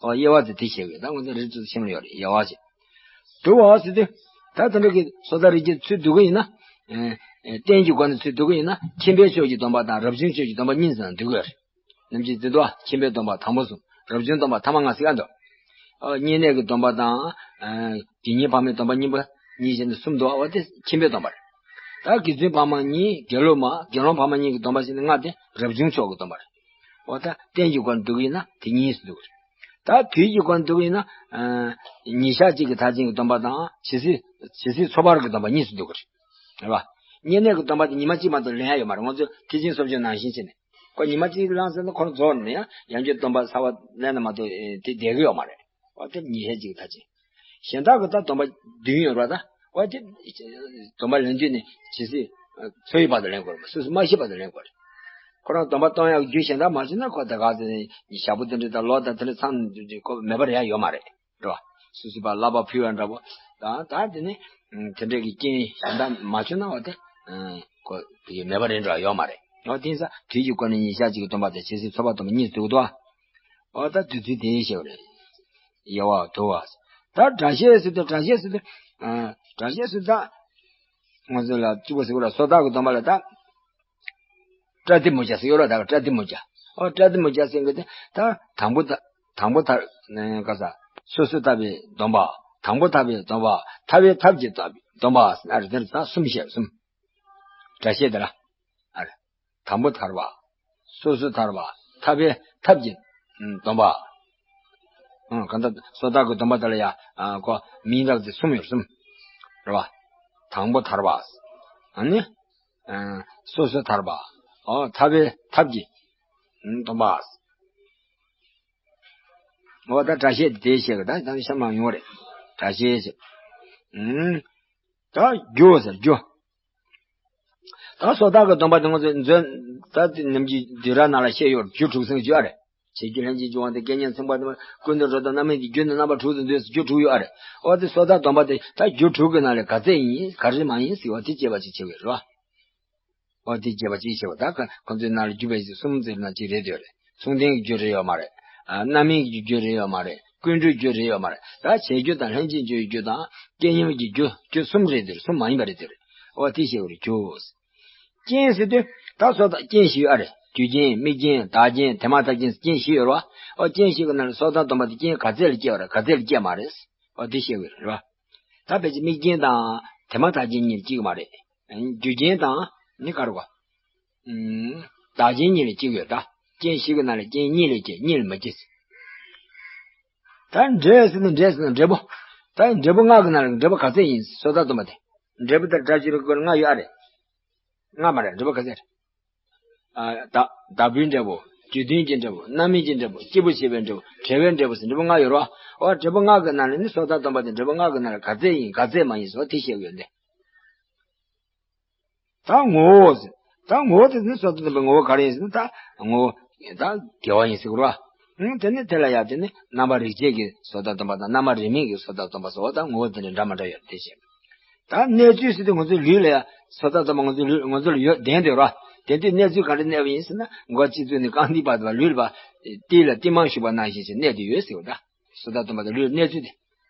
ཨོ་དབྱེ་བ་དེ་དེ་བཤད་དགོས། ད་ང་ཚོ་རིགས་ཚོ་ཤེས་ལ་ཡོད་རེད། དབྱེ་བ་བྱས། དུ་བ་ཟེར་དུས། ད་དེ་འདྲ་གི་སོ་ཐར་རིགས་བརྒྱད་ཚུར་བསྡུ་གི་ཡིན་ན། ཨེ་ཨེ་རྟེན་གྱི་སྒོ་ནས་ཚུར་བསྡུ་གི་ཡིན་ན་ཁྱིམ་པའི་ཕྱོགས་ཀྱི་སྡོམ་པ་དང་རབ་བྱུང་ཕྱོགས་ཀྱི་སྡོམ་པ་གཉིས་ཙམ་བསྡུ་དགོས་རེད། ནམ་རྒྱུན་བསྡུ་དུས་ཁྱིམ་པའི་སྡོམ་པ་དང་པོ་གསུམ། རབ་བྱུང་སྡོམ་པ་ཐ་མ་ལྔ་ཟེར་ཡ་འདུག་ཨ་བསྙེན་གནས་ཀྱི་སྡོམ་པ་དང་། ཨ་དགེ་བསྙེན་ཕ་མའི་སྡོམ་པ་གཉིས་པོ། གཉིས་བྱས་ནས་གསུམ་འདུག་ཨ་དེ་ཁྱིམ་པའི་སྡོམ་པ་རེད། ད་དགེ་ཚུལ་ཕ་མ་གཉིས། དགེ་སློབ་མ། དགེ་སློང་ཕ་མ་གཉིས་ཀྱི་སྡོམ་པ་བྱས་ནས་ལྔ་དེ་རབ་བྱུང་ཕྱོགས་ཀྱི་སྡོམ་པ་རེད། འོ་ད་རྟེན་གྱི་སྒོ་ནས་བསྡུ་གི་ཡིན་ན་དེ་གཉིས་སུ་འདུ་གི་རེད། ད་དུས་ཀྱི་སྒོ་ནས་བསྡུ་གི་ཡིན་ན། ཨ་ཉིན་ཞག་གཅིག་གི་མཐར་ཕྱིན་གྱི་སྡོམ་པ་དང་ཇི་སྲིད་ཇི་སྲིད་འཚོ་བར་གྱི་སྡོམ་པ་གཉིས་སུ་འདུ་གི་རེད། རེད་བ། བསྙེན་གནས་ཀྱི་སྡོམ་པ་དེ་ཉི་མ་གཅིག་མ་གཏོགས་ལེན་ཡ་ཡོད་མ་རེད། ང་ཚོ་ཐེག་ཆེན་སོ་བརྒྱད་ནང་བཞིན་བྱས་ནས། ཁོ་ཉི་མ་གཅིག་བླངས་ཟེར་ན་ཁོ་རྫོགས་ནས་ཡང་ཡང་བསྐྱར་སྡོམ་པ་གསར་པ་ལེན་ན་མ་གཏོགས་དེ་བསྡད་གི་ཡོད་མ་རེད། འོ་དེ་ཉིན་ཞག་གཅིག་གི་མཐར་ཕྱིན། གཞན་དག་གི་ད་སྡོམ་པ་བདུན་ཡོད་རེད་བ། ད་འོ་དེ་སྡོམ་པ་ལེན་དུས་ནི་ཇི་སྲིད་འཚོ་ཡི་བར་དུ་ལེན་དགོས་རེད། སོ་སོ་མ་ཤི་བར་དུ་ལེན་དགོས་རེད། ཁོ་རང་སྡོམ་པ་གཏོང་ཡག་རྒྱུ་གཞན་དག་མ་བྱུང་ན་ཁོ་ད་ག་ཚོད་ཞག་པོ་དེ་འདྲ་དང་ལོ་དང་དེ་འདྲ་ཚང་ཁོ་མེད་པར་ཡང་ཡོད་མ་རེད། རེད་བ། སོ་སོའི་བར་བསླབ་པ་ཕུལ་བ་འདྲ་པོ། ད་ད་དེ་ནི་དེ་འདྲའི་གི་རྐྱེན་གཞན་དག་མ་བྱུང་ན་འོ་དེ་ཁོ་དེ་གི་མེད་པ་རེད་འགྲོ་ཡ་ཡོད་མ་རེད། འོ་དེ་ཡིན་ཙང་དུས་ཀྱི་སྒོ་ནས་ཉིན་ཞག་གཅིག་གི་སྡོམ་པ་དང་ཇི་སྲིད་འཚོ་བར་སྡོམ་པ་གཉིས་འདུག་དོ། འོ་ད་དུས་ཚོད་དེ་ཞེས་པ་རེད། དབྱེ་བ་དུ་བ། ད་སྒྲ་བཤད་ཟེར་དུས་སྒྲ་བཤད་ཟེར་དུས། སྒྲ་བཤད་ཟེར་ད། ང་ཚོ་ལ་གཅིག་པ་ཟེར་བ་ལ་སོ་ཐར་གྱི་སྡོམ་པ་ལ་ད། པྲ་ཏི་མུ་ཇ་ཟེར་ཡོད་ར། ད་པྲ་ཏི་མུ་ཇ། ཨོ་པྲ་ཏི་མུ་ཇ་ཟེར་གི་དེ་ད་དང་པོ་ད་དང་པོ་ཐར། ག་ས། སོ་སོ་ཐར་པའི་སྡོམ་པ། དང་པོ་ཐར་པའི་སྡོམ་པ། ཐར་པའི་ཐབས་ཀྱི་སྡོམ་པ། ཨ་རེ་དེར་ད་གསུམ་བཤད་གསུམ། སྒྲ་བཤད་དེ་ལ། ཨ་རེ། དང་པོ་ཐར་པ། སོ་སོ་ཐར་པ། ཐར་པའི་ཐབས་ཀྱི་སྡོམ་པ། ཨང་གང་ལྟར་སོ་ཐར་གྱི་སྡོམ་པ་དེ་ལ་ཡ་ཨ་ཁོ་མིང་བཏགས་ཏེ་གསུམ་ཡོད་གསུམ། རེད་བ། དང་པོ་ཐར་པ། ཨ་ནི། ཨ་སོ་སོ་ཐར་པ། ཨོ་ཐར་པའི་ཐབས་ཀྱི་སྡོམ་པ། འོ་ད་སྒྲ་བཤད་དེ་བཤད་གི་ད་ད་གཤམ་ལ་ཡོང་བ་རེད། སྒྲ་བཤད་ཅེས། ཨུམ། ད་རྒྱུ་ཟེར་རྒྱུ། ད་སོ་ཐར་གྱི་སྡོམ་པ་དེ་ང་ཚོས་མཛོད་ད་དེ་ནམ་གྱི་འདི་ར་ནང་ལ་བཤད་ཡོད་རྒྱུ་དྲུག་ཟེར་རྒྱུ་ཨ་རེད། བྱེད་རྒྱུ་ལྷན་ཅིག་འབྱུང་བ་དང་སྐལ་མཉམ་ཚན་པ་དང་ཀུན་ཏུ་འགྲོ་དང་རྣམ་སྨིན་གྱི་རྒྱུ་ནི་རྣམ་པ་དྲུག་ཏུ་འདོད་ཟེར་རྒྱུ་དྲུག་ཡོད་ཨ་རེད། འོ་དེ་སོ་ཐར་སྡོམ་པ་དེ་ད་རྒྱུ་དྲུག་གི་ནང་ལས་ག་ཚད་ཡིན་ག་རེ་མ་ཡིན་ཟེར་བ་དེ་དཔྱད་པ་ཅིག་བྱེད་དགོས་རེད་བ། འོ་དེ་དཔྱད་པ་ཅིག་བྱེད་པ་ད་ཁོ་ཁོ་ཚོའི་ནང་ལ་རྒྱུ་བས་ཅིག་གསུམ་ཟེར་ན་ཅིག་རེད་འདོད་རེད། མཚུངས་ལྡན་གྱི་རྒྱུ་རེད་ཡོད་མ་རེད། ཨ་རྣམ་སྨིན་གྱི་རྒྱུ་རེད་ཡོད་མ་རེད། ཀུན་འགྲོའི་རྒྱུ་རེད་ཡོད་མ་རེད། ད་བྱེད་རྒྱུ་དང་ལྷན་ཅིག་འབྱུང་བའི་རྒྱུ་དང་སྐལ་མཉམ་གྱི་རྒྱུ་རྒྱུ་གསུམ་རེད་འདོད་རེད། གསུམ་མ་ཡིན་པ་རེད་འདོད་རེད། འོ་དེ་བཤད་དགོས་རེད་རྒྱུ། རྐྱེན་ཟེར་དུས་ད་སོ་ཐར་རྐྱེན་བཞི་ཡོད་ཨ་རེད། རྒྱུ་རྐྱེན་དམིགས་རྐྱེན་བདག་རྐྱེན་དེ་མ་ཐག་རྐྱེན་ཟེར་རྐྱེན་བཞི་ཡོད་རེད་བ། ཨོ་རྐྱེན་བཞི་གི་ནང་ལ་སོ་ཐར་སྡོམ་པ་དེ་རྐྱེན་ག་ཚད་ལ་སྐྱེ་བ་རེད་ག་ཚད་ལ་སྐྱེ་མ་རེད། ཨོ་དེ་བཤད་དགོས་རེད་བ། ད་ཕལ་ཆེར་དམིགས་རྐྱེན་དང་དེ་མ་ཐག་རྐྱེན་གཉིས་ལ་སྐྱེ་གི་མ་རེད། རྒྱུ་རྐྱེན་དང་ནི་ག་རེ་བ། ཨུམ། བདག་རྐྱེན་གཉིས་ལ་སྐྱེ་དགོས་ད། རྐྱེན་བཞི་གི་ནང་ལ་རྐྱེན་གཉིས་ལ་སྐྱེ་གཉིས་ལ་མ་སྐྱེ། ད་འབྲས་ཟེར་ན་འབྲས་ཟེར་ན་འབྲས་བུ། ད་འབྲས་བུ་ལྔ་གི་ནང་ལ་འབྲས་བུ་ག་ཚད་ཡིན་སོ་ཐར་སྡོམ་པ་དེ། འབྲས་བུ་དང་སྒྲ་བསྒྱུར་བའི་སྒོ་ནས་ལྔ་ཡོད་ཨ་རེད། ལྔ་མ་རེད་འབྲས་བུ་ག་ཚད་རེད། ཨ་བདག་བདག་པོའི་འབྲས་བུ། རྒྱུ་མཐུན་གྱི་འབྲས་བུ། རྣམ་སྨིན་གྱི་འབྲས་བུ། སྐྱེས་བུ་བྱེད་པའི་འབྲས་བུ། བྲལ་བའི་འབྲས་བུ་ཟེར་འབྲས་བུ་ལྔ་ཡོད་རེད་བ། འོ་འབྲས་བུ་ལྔ་གི་ནང་ལ་ནི་སོ་ཐར་སྡོམ་པ་དེ་འབྲས་བུ་ལྔ་གི་ནང་ལ་ག་ཚད་ཡིན་ག་ཚད་མ་ཡིན་སོགས་དེ་བཤད་ཡོད་འདི། ད་ངོ་བོ་ཟེར། ད་ངོ་བོ་དེ་ནི་བསོད་དམ་སྡོམ་པའི་ངོ་བོ་ག་རེ་ཡིན་ཟེར་ན། ད་ངོ་བོ་ད་དགེ་བ་ཡིན་ཟེར་གི་རེད་བ། ཨང་། དེ་ནི་དེ་ལ་ཡང་དེ་ནི་རྣམ་པ་རིགས་བརྒྱད་ཀྱི་བསོད་དམ་སྡོམ་པ་དང་རྣམ་པ་རིགས་མེད་ཀྱི་བསོད་དམ་སྡོམ་པ་སོགས། ད་ངོ་བོ་དེ་འདྲ་འདྲ་མ་འདྲ་ཡོད་དེ་བཞིན། ད་གནས་ཚུལ་ཟེར་དུས་ང་ཚོའི་ལུས་ལ་ཡང་བསོད་དམ་སྡོམ་པ་ང་ཚོའི་ལུས་ང་ཚོ་ལ་ཡོད་ལྡན་དེ་རེད་བ། དེ་དུས་གནས་ཚུལ་ག་འདྲ་གནས་པ་ཡིན་ཟེར་ན། མགོ་སྤྱི་གཙུག་ནས་རྐང་མཐིལ་བར་དུ་བ་ལུས་ལ་བ་ཏིལ་ལ་ཏིལ་མར་བྱུགས་པ་ནང་བཞིན་ཞིག་གནས་དུ་ཡོད་ཟེར་བ། ད་བསོད་དམ་སྡོམ་པ་དང་ལུས་ལ་གནས་ཚུལ་དེ།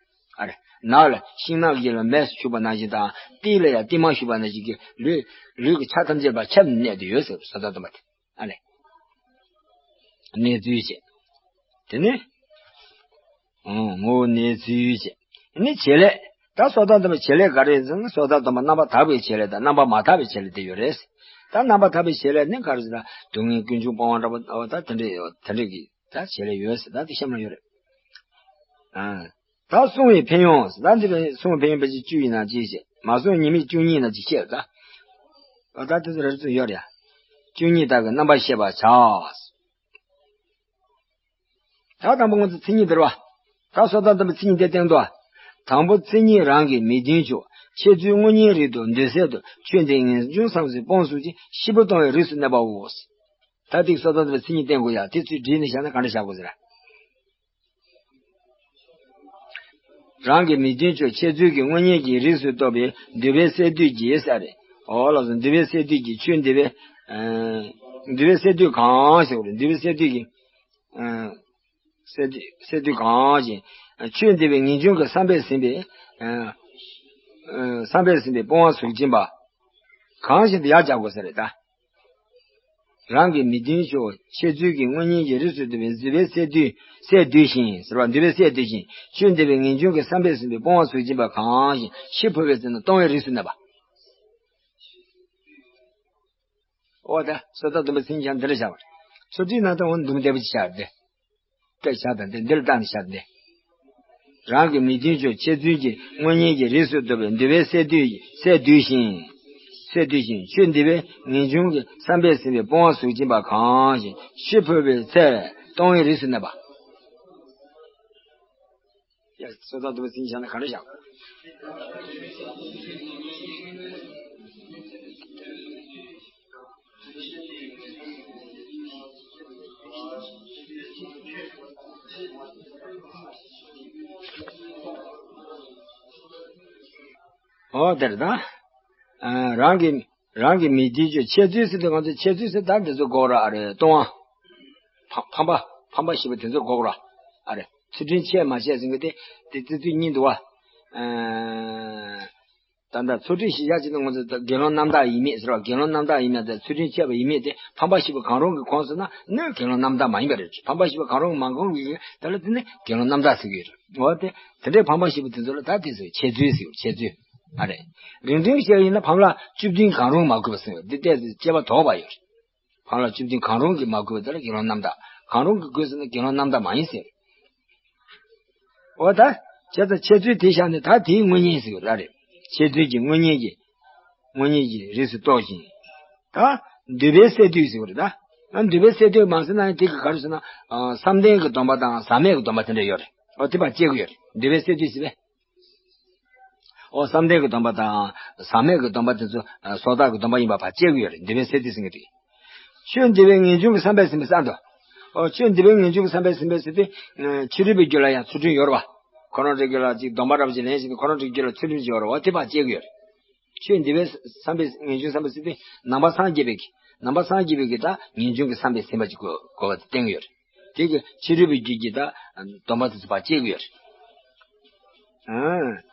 ཨ་རེ། ནགས་ལ་ཤིང་ནགས་ཀྱི་ལ་མེ་བྱུགས་པ་ནང་བཞིན་དང་། ཏིལ་ལ་ཡང་ཏིལ་མར་བྱུགས་པ་ནང་བཞིན་གྱི་ལུས་ལུས་ཀྱི་ཆ་ཐམས་ཅད་པ་ཁྱབ་ནས་གནས་དུ་ཡོད་ཟེར་བ། བསོད་དམ་སྡོམ་པ་དེ། ཨ་ལས། གནས་ཚུལ་བྱས། དེ་ནི། ཨང་། ངོ་བོ་གནས་ཚུལ་བྱས། ནི་བྱེད་ལས། ད་བསོད་དམ་སྡོམ་པའི་བྱེད་ལས་ག་རེ་ཡིན་ཟེར་ན། བསོད་དམ་སྡོམ་པ་རྣམ་པར་དག་པའི་བྱེད་ལས་དང་རྣམ་པར་མ་དག་པའི་བྱེད་ལས་དེ་ཡོད་རེད། ད་རྣམ་པར་དག་པའི་བྱེད་ལས་ནི་ག་རེ་ཟེར་ན། སྡུག་བསྔལ་ཀུན་འབྱུང་སྤོང་བ་འདྲ་པོ། ད་དེ་འདྲའི་དེ་འདྲའི་གི་ད་བྱེད་ལས་ཡོད་ཟེར། ད་དེ་གཤམ་ལ་ཡོད་རེད། ཨང་། ད་བསྲུང་བའི་ཕན་ཡོན་ཟེར། ད་འདི་ལ་བསྲུང་བའི་ཕན་ཡོན་ཕལ་ཆེར་བཅུ་ཡིན་ན་ཅིག་བཤད། མ་བསྲུང་ཉེས་དམིགས་བཅུ་གཉིས་ན་ཅིག་བཤད་ད། ཨ། ད་དེ་ཚོ་རེ་རེ་ཚོ་ཡོད་རེད། བཅུ་གཉིས་དག་གི་རྣམ་པར་ཤེས་པར་བྱ། ད་དང་པོ་ང་ཚོ་མཚན་ཉིད་འདིར་བ། ད་བསོད་དམ་སྡོམ་པའི་མཚན་ཉིད་དེ་བསྟན་ཏོ། དང་པོ་མཚན་ཉིད་རང་གི་མིག་མདུན་ཅོག་འཆད་ཚུལ་དངོས་གཉེན་རིགས་དང་འདོད་སྲེད་དང་ཆོས་འདི་ངེས་འབྱུང་བསམ་སྲིད་སྤོང་ཚུལ་གྱིས་ཤེས་པ་སྟོང་བའི་རིགས་སུ་གནས་པའོ། ད་དེ་བསོད་དམ་སྡོམ་པའི་མཚན་ཉིད་བསྟན་དགོས་ཡ། དེ་ཚུལ་བསྒྲིལ་ནས་བཞག་ན་ག་འདྲ་བཞག་དགོས་ཟེར། རང་གི་མིག་མདུན་ཅོག་འཆད་ཚུལ་གྱི་དངོས་གཉེན་གྱི་རིགས་སུ་གཏོགས་པའི་འདུལ་བའི་སས་བསྡུས་ཀྱི་ས་རེད། འོ་ལགས་སོ། འདུལ་བའི་སས་བསྡུས་ཀྱི་ཆོས་འདི་བས། ཨ། འདུལ་བའི་སས་བསྡུས་གང་ཞིག་རེད། འདུལ་བའི་སས་བསྡུས་ཀྱི། ཨ། སས་བསྡུས་སས་བསྡུས་གང་ཞིག་ཆོས་འདི་བས་ངེས་འབྱུང་གི་བསམ་པས་ཟིན་པའི། ཨ། ཨ། བསམ་པས་ཟིན་པའི་སྤོང་བ་གཟུགས་ཅན་པ། གང་ཞིག་འདི་ཡར་སྦྱར་དགོས་ས་རེད་ད། རང་གི་མིག་མདུན་ཅོག་འཆད་ཚུལ་གྱི་དངོས་གཉེན་གྱི་རིགས་སུ་གཏོགས་པའི་འདུལ་བའི་སས་བསྡུས། སས་བསྡུས་ཤིང་ཟེར་བ། འདུལ་བའི་སས་བསྡུས་ཤིང་ཆོས་འདི་བས་ངེས་འབྱུང་གི་བསམ་པས་ཟིན་པའི་སྤོང་བ་གཟུགས་ཅན་པ་གང་ཞིག་ཤེས་ཕོད་པའི་ཚེ་ན་སྟོང་བའི་རིགས་སུ་གནས་པ། འོ་ད་བསོད་དམ་སྡོམ་པའི་མཚན་ཉིད་ཀྱང་འདི་ལ་བཞག་པ་རེད། ཚུལ་ཁྲིམས་རྣམ་དག་འོ་འདུམ་བདེ་པོ་ཅིག་བཞག་སྟེ། སྐད་ཆ་དང་དེ་འདིར་བཏང་ནས་བཞག་སྟེ། རང་གི་མིག་མདུན་ཅོག་འཆད་ཚུལ་གྱི་དངོས་གཉེན་གྱི་རིགས་སུ་གཏོགས་པའི་འདུལ་བའི་སས་བསྡུས། སས་བསྡུས་ཤིང་། སས་བསྡུས་ཤིང་ཆོས་འདི་བས་ངེས་འབྱུང་གི་བསམ་པས་ཟིན་པའི་སྤོང་བ་གཟུགས་ཅན་པ་གང་ཞིག་ཤེས་ཕོད་པའི་ཚེ་སྟོང་བའི་རིགས་སུ་གནས་པ། ཡ། བསོད་དམ་སྡོམ་པའི་མཚན་ཉིད་བཞག་ན་ག་འདྲ་བཞག་འོ་དེར་ད། ཨ། རང་གི་རང་གི་མིག་མདུན་ཅོག་འཆད་ཚུལ་ཟེར་དུས་ང་ཚོ་འཆད་ཚུལ་ཟེར་ད་འདི་ཚོ་གོ་ར་ཨ་རེ་ལྟུང་བ། ཕ་ཕམ་པ་ཕམ་པ་ཞེས་པ་དེ་ཚོ་གོ་ར་ཨ་རེ། ཚུལ་ཁྲིམས་འཆད་མ་འཆད་ཟེར་མཁན་དེ་དེ་ཚོ་གཉིས་འདུག་བ། ཨ། ད་ལྟ་ཚུལ་ཁྲིམས་གཞི་བཞག་བྱས་ན་ང་ཚོ་ད་དགེ་སློང་རྣམ་དག་ཡིན་མིན་ཟེར་བ། དགེ་སློང་རྣམ་དག་ཡིན་མིན་དང་ཚུལ་ཁྲིམས་འཆད་པ་ཡིན་མིན་དེ་ཕམ་པ་བཞི་པོ་གང་རུང་གི་ཁོངས་སུ་ན་ནི་དགེ་སློང་རྣམ་དག་མ་ཡིན་པ་རེད། ཕམ་པ་བཞི་པོ་གང་རུང་མ་གོམས་ཀྱི་དེ་ལ་དེ་ནི་དགེ་སློང་རྣམ་དག་ཟེར་གྱི་ཡོད་རེད། འོ་དེ་དེ་འདྲའི་ཕམ་པ་བཞི་པོ་དེ་ཚོ་ལ་ད་དེ་ཚོས་འཆད་ཚུལ་ཟེར། འཆད་ཚུལ་ཨ་རེད། རིང་འབྲིང་བཤད་ཡིན་ན་ཕམ་ལ་བཅུ་བདུན་གང་རུང་མ་གོས་པ་ཟེར་བ་འདི་ཏོག་ཙམ་དཔྱད་པ་དོག་པ་ཡོད་རེད། ཕམ་ལ་བཅུ་བདུན་གང་རུང་གིས་མ་གོས་པ་དེ་ལ་དགེ་སློང་རྣམ་དག། གང་རུང་གིས་གོས་ཟེར་ན་དགེ་སློང་རྣམ་དག་མ་ཡིན་ཟེར། འོ་ད། བྱས་ཙང་འཆད་ཚུལ་དེ་བཞག་ནས་ད་དེའི་དངོས་གཉེན་ཟེར་བ་རེད། འཆད་ཚུལ་གྱི་དངོས་གཉེན་གྱི། དངོས་གཉེན་གྱི་རིགས་སུ་གཏོགས་ཤིང་། ད། འདུལ་བའི་སས་བསྡུས་ཟེར་བ་རེད་ད། ཨ། འདུལ་བའི་སས་བསྡུས་མ་ཟེར་ན་ཡང་དེ་གི་ག་རེ་ཟེར་ན། ཨ། བསམ་གཏན་གྱི་སྡོམ་པ་དང་ཟག་མེད་ཀྱི་སྡོམ་པ་དེ་འདྲ་ཡོད་རེད། འོ་དེ་ཕར་བཅད་ཀྱི་ཡོད་རེད། འདུལ་བའི་སས་བསྡུས་ཟེར་བས། འོ་བསམ་གཏན་གྱི་སྡོམ་པ་དང་ཟག་མེད་ཀྱི་སྡོམ་པ་དེ་ཚོ་སོ་ཐར་གྱི་སྡོམ་པ་ཡིན་པ་ཕར་བཅད་ཀྱི་ཡོད་རེད། འདུལ་བའི་སས་བསྡུས་ཟེར་མཁན་དེ། ཆོས་འདི་བས་ངེས་འབྱུང་གི་བསམ་པས་ཟིན་པའི་གསར་དུ། འོ་ཆོས་འདི་བས་ངེས་འབྱུང་གི་བསམ་པས་ཟིན་པའི་ཟེར་དུས། ཕྱི་རོལ་པའི་རྒྱུད་ལ་ཡང་ཚུལ་ཁྲིམས་ཡོད་རེད་བ། ཁོ་རང་རང་རྒྱུད་ལ་ཅིག་སྡོམ་པ་འདྲ་པོ་ཅིག་ལེན་བཞིན་དུ་ཁོ་རང་རང་རྒྱུད་ལ་ཚུལ་ཁྲིམས་ཅིག་ཡོད་རེད་བ། དེ་ཕར་བཅད་ཀྱི་ཡོད་རེད། ཆོས་འདི་བས་བསམ་པས་ངེས་འབྱུང་བསམ་པས་ཟིན་པའི་ནང་པ་སངས་རྒྱས་པའི་གི། ནང་པ་སངས་རྒྱས་པའི་གི་ད་ངེས་འབྱུང་གི་བསམ་པས་ཟིན་པ་ཅིག་དགོས་དགོས་པ་དེ་བསྟན་གྱི་ཡོད་རེད། དེ་གི་ཕྱི་རོལ་པའི་རྒྱུད་ཀྱི་ད་སྡོམ་པ་དེ་ཚོ་ཕར་བཅད་ཀྱི་ཡོད་རེད། ཨ།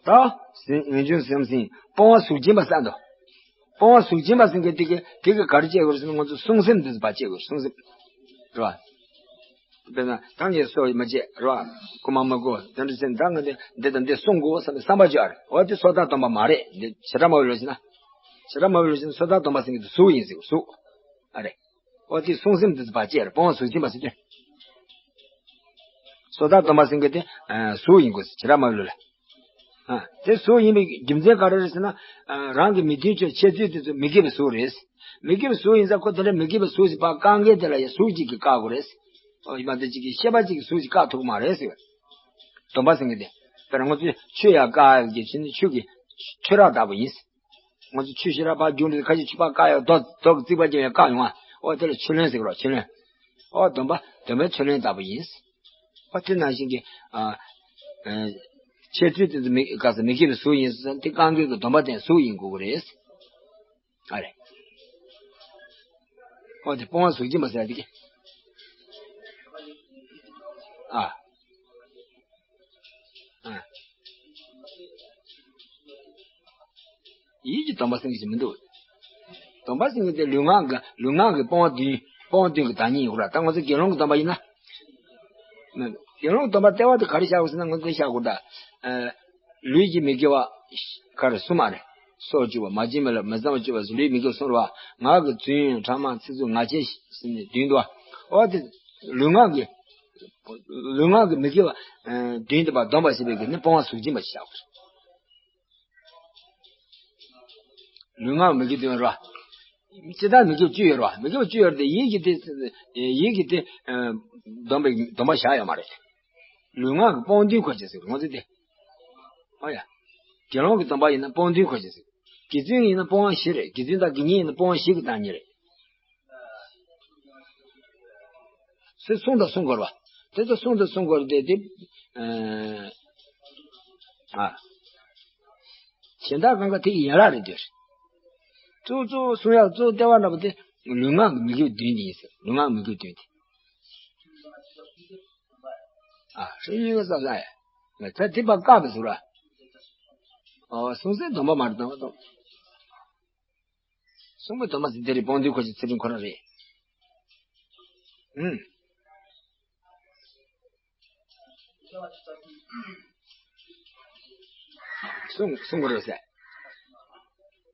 ད། ཟིན། ངེས་འབྱུང་བསམ་ཟིན། སྤོང་བ་གཟུགས་ཅན་པ་གསར་དུ། སྤོང་བ་གཟུགས་ཅན་པ་ཟེར་མཁན་དེ་གི་དེ་གི་ག་རེ་བཅད་དགོས་ཟེར་ན་ང་ཚོ་བསྲུང་སེམས་དེ་ཚོ་ཕར་བཅད་དགོས། བསྲུང་སེམས། རེད་བ། དཔེར་ན་ད་ངས་སོ་མ་བཅད་རེད་བ། རྐུ་མ་མ་རྐུ་དེ་འདྲ་ཟེར་ན་ད་ང་འདི་འདི་དང་འདི་བསྲུང་དགོས་བསམ་པའི་བསམ་པ་བཅོས་ཨ་རེད། འོ་དེ་སོ་ཐར་སྡོམ་པ་མ་རེད། འདི་བྱེ་བྲག་སྨྲ་བའི་ལུགས་ཟེར་ན། བྱེ་བྲག་སྨྲ་བའི་ལུགས་ཟེར་ན་སོ་ཐར་སྡོམ་པ་ཟེར་མཁན་དེ་གཟུགས་ཡིན་ཟེར། གཟུགས། ཨ་རེད། འོ་དེ་བསྲུང་སེམས་དེ་ཚོ་ཕར་བཅད་རེད། སྤོང་བ་གཟུགས་ཅན་པ་ཟེར་དུས། སོ་ཐར་སྡོམ་པ་ཟེར་མཁན་དེ་གཟུགས་ཡིན་དགོས་ཟེར། བྱེ་བྲག་སྨྲ་བའི་ལུགས་ལ། ཨ། དེ་གཟུགས་ཡིན་པའི་རྒྱུ་མཚན་ག་རེ་རེད་ཟེར་ན། ཨ། རང་གི་མིག་མདུན་ཅོག་འཆད་ཚུལ་དེ་ཚོ་མི་དགེ་བའི་གཟུགས་རེད། མི་དགེ་བའི་གཟུགས་ཡིན་ཙང་ཁོ་དེ་འདྲ་མི་དགེ་བའི་གཟུགས་ཤིག་ཕར་བཀག་མཁན་དེ་ལ་ཡང་གཟུགས་གཅིག་གིས་བཀག་དགོས་རེད། ཨོ་ཡིན་པ་འདི་གཅིག་གིས་ཤེས་པ་གཅིག་གིས་གཟུགས་ཤིག་བཀག་ཐུབ་ཀྱི་མ་རེད་ཟེར་བ། སྡོམ་པ་ཟེར་མཁན་དེ། དཔེར་ན་ང་ཚོས་ཆོས་ཡང་བཀག་ཡག་གི་ཕྱིར་ནི་ཆོས་ཀྱི་ཆོས་རབ་ལྟ་བུ་ཡིན། ང་ཚོ་ཆུ་ཞེ་དྲག་ཕར་རྒྱུག་འགྲོ་དུས་ཁ་ཅིག་ཆུ་ཕར་བཀག་ཡ། རྡོ་རྡོ་གི་རྩིག་པ་རྒྱབ་ཡ་བཀག་ཡོང་ང་། ཨོ་དེ་ལ་ཆུ་ལེན་ཟེར་གི་རེད། ཆུ་ལེན། ཨོ་སྡོམ་པ་སྡོམ་པའི་ཆུ་ལེན་ལྟ་བུ་ཡིན། ཨོ་དེ་ནང་བཞིན་གྱི་ཨ། ཨ། འཆལ་ཚུལ་དེ་ཚོ་མི་ག་ས་མི་སྐྱེ་བའི་གཟུགས་ཡིན་ཟེར་ན། དེ་རྐང་གི་གི་སྡོམ་པ་དེ་གཟུགས་ཡིན་དགོས་ཀྱི་རེད། ཨ་རེ། ཨོ་དེ་སྤོང་བ་གཟུགས་ཀྱི་མ་ཟེར་དེ་གི། ཨ། ཨ། ཡིད་ཀྱི་སྡོམ་པ་ཟེར་མཁན་ཞིག་མི་འདུག་སྡོམ་པ་ཟེར་མཁན་དེ་ལུས་ངག་གི་ལུས་ངག་གི་སྤོང་བ་བདུན། སྤོང་བ་བདུན་གྱི་བདག་ཉིད་ཡིན་དགོས་ར། ད་ང་ཚོ་དགེ་སློང་གི་སྡོམ་པ་ཡིན་ན། དགེ་སློང་གི་སྡོམ་པ་ལྟེ་བ་དེ་ག་རེ་བཞག་དགོས་ཟེར་ན། ང་ཚོ་བཞག་དགོས་ད། ཨ། ལུས་ཀྱི་མི་དགེ་བ་ག་རེ་གསུམ་མ་རེད། སྲོག་གཅོད་པ། མ་བྱིན་པ་ལ་མི་གཙང་བ་སྤྱོད་པ་ཟེར། ལུས་མི་དགེ་བ་གསུམ་རེད་པ། ངག་གི་རྫུན། ཕྲ་མ། ཚིག་རྩུབ། ངག་འཁྱལ་ཟེར་ནས་བདུན་འདུག་པ། འོ་དེ་ལུས་ངག་གི་ལུས་ངག་གི་མི་དགེ་བ་ཨ་བདུན་དེ་ཕར་སྡོམ་པ་བྱས་པའི་གི་ནི་སྤོང་བ་གཟུགས་ཅན་པ་ཞིག་བཞག་དགོས། ལུས་ངག་མི་དགེ་བདུན་རེད་པ། ཇི་ལྟར་མི་དགེ་བཅུ་ཡོད་རེད་པ། མི་དགེ་བཅུ་ཡོད་རེད་དེ། ཡིད་ཀྱི་དེ་ཡིད་ཀྱི་དེ་ཨ་སྡོམ་པའི་སྡོམ་པ་བཞག་ཡོད་མ་རེད། ལུས་ངག་གི་སྤོང་བདུན་འཁོར་བྱེད་ཟེར། ང་ཚོ་དེ། ཨོ་ཡ། དགེ་སློང་གི་སྡོམ་པ་ཡིན་ན་སྤོང་བདུན་འཁོར་བྱེད་ཟེར། དགེ་ཚུལ་ཡིན་ན་སྤོང་བ་བཞི་རེད། དགེ་ཚུལ་དང་དགེ་བསྙེན་ཡིན་ན་སྤོང་བ་བཞི་གི་བདག་ཉིད་རེད། ཟེར་གསུངས་དང་གསུང་དགོས་རེད་པ། དེ་ཚོ་གསུངས་དང་གསུང་དགོས་རེད་དེ། དེ་ཨ། གཞན་དག་གང་ག་དེ་ཡན་ལག་རེད་དེ། གཙོ་གཙོ་གསུང་ཡག་གཙོ་ལྟེ་བ་འདྲ་པོ་དེ་ལུས་ངག་གི་མི་དགེ་བདུན་དེ་ཡིན་ཟེར། ལུས་ངག་མི་དགེ་བདུན་དེ། ཨ། ཧྲིལ་ཡོད་ས་ས་ཡ། ད་དེ་ཕར་བཀག་པའི་ཟུར་ར། ཨོ་གསུང་སའི་སྡོམ་པ་མ་རེད། སྡོམ་པ་སྡོམ། གསུང་པའི་སྡོམ་པ་ཟེར་དེ་རེད། སྤོང་བདུན་འཁོར་བྱེད་ཚུལ་ཁྲིམས་ཁོ་རང་རེད། ཨུམ། གསུང་གསུང་དགོས་རེད་ཟེར།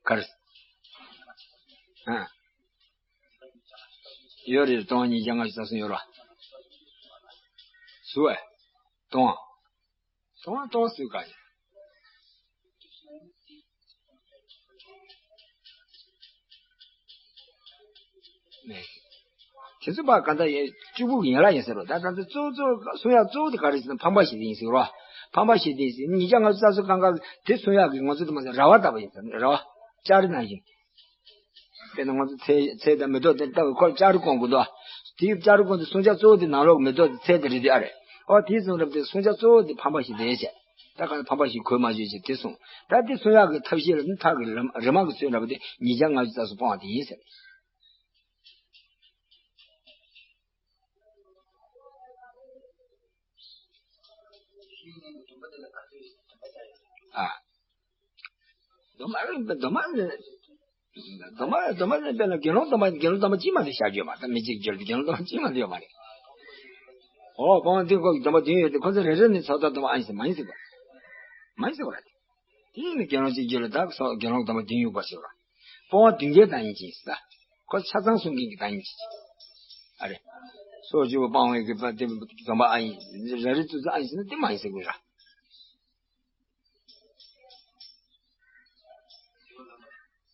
ག་རེ། ཨ། ཡོད་རེད། སྟོང་ཉིས་བརྒྱ་ལྔ་བཅུ་རྩ་གསུམ་ཡོད་རེད་པ། ཟུར་བ། སྟོང་། སྟོང་སྟོང་ཟེར་ག་ཡིན། ནས། དེ་ཚོ་ཕར་གང་ལྟར་ཡིན། བཅུ་དགུ་གི་ཡན་ལག་ཡིན་ཟེར་རོ། ད་ད་ལྟ་གཙོ་བོ་གཙོ་བོ་གསུང་ཡག་གཙོ་བོ་དེ་ག་རེ་ཟེར་ན། ཕམ་པ་བཞི་དེ་ཡིན་ཟེར་རོ། ཕམ་པ་བཞི་དེ་ཡིན་ཟེར། ཉིས་བརྒྱ་ལྔ་བཅུ་རྩ་གསུམ་གང་ག་དེ་གསུང་ཡག་གི་ང་ཚོ་དེ་མ་ཟད་ར་བ་ལྟ་བུ་ཡིན་ཟེར། ར་བ། ལྕགས་རི་ནང་བཞིན། དཔེར་ན་ང་ཚོ་ཚལ་ཚལ་དང་མེ་ཏོག་དེ་ལྟ་བུ་ཁོ་ལ་ལྕགས་རི་བསྐོན་དགོས་འདུག། དེའི་ལྕགས་རི་བསྐོན་དུས་གསུང་ཆ་གཙོ་བོ་དེ་ནང་ལོགས་མེ་ཏོག་དེ་ཚལ་དེ་རེད་དེ། ཨ་རེད། ཨོ་དེའི་གསུང་རབ་དེ་གསུང་ཆ་གཙོ་བོ་དེ་ཕམ་པ་བཞི་དེ་བྱས། ད་ག་ཕམ་པ་བཞི་གོས་མ་ཆོད་ཅེས་དེ་གསུངས། ད་དེ་གསུང་ཡག་གི་ཐབས་ཤེས་ལ་ནི་ཐག་གི་རི་མ་རི་མ་གི་ཚོད་འདྲ་པོ་དེ་ཉིས་བརྒྱ་ལྔ་བཅུ་རྩ་གསུམ་སྤོང་བ་དེ་ཡིན་ཟེར། ཨ། སྡོམ་པ་སྡོམ་པ་སྡོམ་པ་སྡོམ་པ་ནི་དཔེར་ན་དགེ་སློང་སྡོམ་པ་དགེ་སློང་སྡོམ་པ་གཅིག་མ་གཏོགས་བཞག་རྒྱུ་ཡོད་མ་རེད། ད་མི་གཅིག་བརྗོད་དེ་དགེ་སློང་སྡོམ་པ་གཅིག་མ་གཏོགས་ཡོད་མ་རེད། ཨོ་སྤོང་བ་འདི་ཁོ་གི་སྡོམ་པ་བདུན་ཡོད་དེ། ཁོ་ཚོ་རེ་རེ་ནས་ཚོགས་བདག་སྡོམ་པ་ཨ་ཡིན་ཟེར་གོ། མ་ཡིན་ཟེར་གོ་ར། དེ་ཡིན་ན་དགེ་སློང་གཅིག་བརྗོད་ལ་ད་སོགས་དགེ་སློང་སྡོམ་པ་བདུན་ཡོད་པ་ཟེར་གོ་ར། སྤོང་བ་བདུན་བརྒྱའི་བདག་ཉིད་ཅན་ཟེར། ཁོ་ཆ་ཚང་གསུང་མཁན་གྱི་བདག་ཉིད་ཅན། ཨ་རེ། སྲོག་གཅོད་པ་སྤང་བའི་གི་པ་དེ་སྡོམ་པ་ཨ་ཡིན། རེ་རེ་ཚོད་ཚོད་ཨ་ཡིན་ཟེར་ན་དེ་མ་ཡིན་ཟེར་དགོས་ར།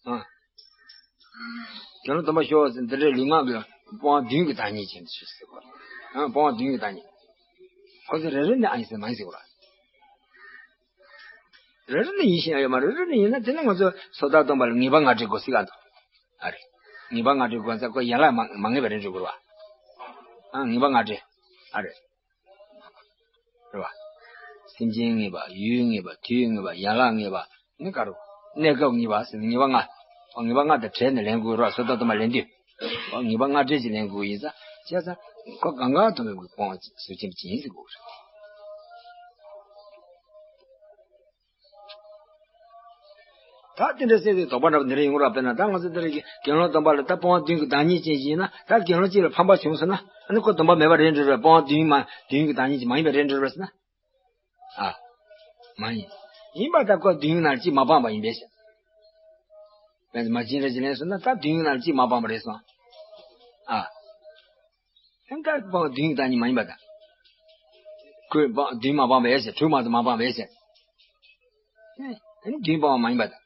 ཨ། དགེ་སློང་སྡོམ་པ་ཤོག་ཟེར། འདི་འདྲའི་ལུས་ངག་གི་སྤོང་བ་བདུན་གྱི་བདག་ཉིད་ཅན་དུ་ཞུ་ཟེར་བ། ཨ། སྤོང་བ་བདུན་གྱི་བདག་ཉིད། ཁོ་ཚོ་རེ་རེ་ནས་ཨ་ཡིན་ཟེར་མ་ཡིན་ཟེར་བ། རེ་རེ་ནས་ཡིན་ཞེན་ཡོད་མ་རེད། རེ་རེ་ནས་ཡིན་ན་དེ་ནས་ང་ཚོ་ཚོགས་བདག་སྡོམ་པ་ལ་ངེས་པ་ལྔ་སྒྲིལ་དགོས་ཟེར་ག་འདུག། ཨ་རེ། ངེས་པ་ལྔ་སྒྲིལ་དགོས་ཟེར། ཁོ་ཡན་ལག་མ་མ་ངེས་པ་རེད་འགྲོ་དགོས་རེད་བ། ཨ། ངེས་པ་ལྔ་སྒྲིལ། ཨ་རེ། རེད་བ། སེམས་ཅན་ངེས་པ། ཡུལ་ངེས་པ། དུས་ངེས་པ། ཡན་ལག་ངེས་པ། ནི་ག་རུ། གནས་སྐབས་ངེས་པ་ཟེར་ནས་ངེས་པ་ལྔ། ཨོ་ངེས་པ་ལྔ་དང་བྲལ་ནས་ལེན་དགོས་ར། ཚོགས་བདག་སྡོམ་པ་ལེན་དུས། ཨོ་ངེས་པ་ལྔ་སྒྲིལ་གྱིས་ལེན་དགོས་ཡིན་ཙང་། བྱས་ཙང་ཁོ་གང་ག་སྡོམ་པའི་སྤོང་བ་གཟུགས་ཅན་པ་ཅིག་ཡིན་ཟེར་དགོས་རེད། ད་དེ་འདྲ་ཟེར་ཏེ་དོགས་པ་འདྲ་པོ་འདི་འདྲ་ཡོང་ར། དཔེར་ན་ད་ང་ཚོ་འདི་རེད་ཀྱི་དགེ་སློང་སྡོམ་པ་ལ་ད་སྤོང་བ་བདུན་གྱི་བདག་ཉིད་ཅན་ཞིག་ཡིན་ན། ད་དགེ་སློང་གཅིག་ལ་ཕམ་པ་བྱུང་སོང་ན། ཨ་ནི་ཁོ་སྡོམ་པ་མེད་པ་རེད་འགྲོ་ར། སྤོང་བ་བདུན་མ་བདུན་གྱི་བདག་ཉིད་ཅན་མ་ཡིན་པ་རེད་འགྲོ་ར་ཟེར་ན། ཨ། མ་ཡིན། ཡིན་པ་ད་ཁོ་བདུན་ནང་གཅིག་མ་སྤངས་པ་ཡིན་པས་ཟེར། དཔེར་ན་མ་བྱིན་རེ་བྱིན་ལེན་སོང་ན་ད་བདུན་ནང་གཅིག་མ་སྤངས་པ་རེད་སོང་། ཨ། ཨ་ནི་ད་སྤོང་བ་བདུན་གྱི་བདག་ཉིད་མ་ཡིན་པ་དང་། ཁོས་སྤང་བདུན་མ་སྤངས་པས་ཟེར། དྲུག་མ་གཏོགས་མ་སྤངས་པས་ཟེར། ཨ་ནི་བདུན་སྤངས་པ་མ་ཡིན་པ་དང་།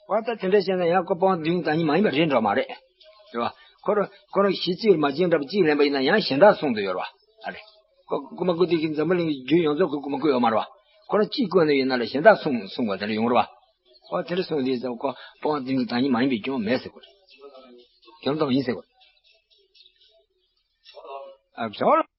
བ་ད་དེ་འདྲ་བཤད་ན་ཡང་ཁོ་སྤོང་བ་བདུན་གྱི་བདག་ཉིད་མ་ཡིན་པ་རེད་འགྲོ་མ་རེད། རེད་བ། ཁོ་རང་ཁོ་རང་གཞི་གཅིག་ལ་མ་བྱིན་འདྲ་པོ་གཅིག་ལེན་པ་ཡིན་ན་ཡང་གཞན་དག་གསུང་དུ་ཡོད་རེད་བ། ཨ་རེད། རྐུ་མ་རྐུ་དེ་གི་འཛམ་བུ་གླིང་གི་རྒྱུ་ཡོངས་རྫོགས་ཀྱི་རྐུ་མ་རྐུ་ཡོད་མ་རེད་བ། ཁོ་རང་གཅིག་རྐུ་ནས་ཡིན་ན་ལ་གཞན་དག་སྲུང་སྲུང་བ་དེ་ལ་ཡོང་རེད་བ། ཨོ་དེ་འདྲ་སོང་དུས་ཙམ་ཁོ་སྤོང་བ་དེ་ནི་བདག་ཉིད་མ་ཡིན་པའི་སྐྱོན་མེད་ཟེར་གོ་རེད། སྐྱོན་མེད་ཡིན་ཟེར་གོ་རེད། ཨ་བྱས་ལ།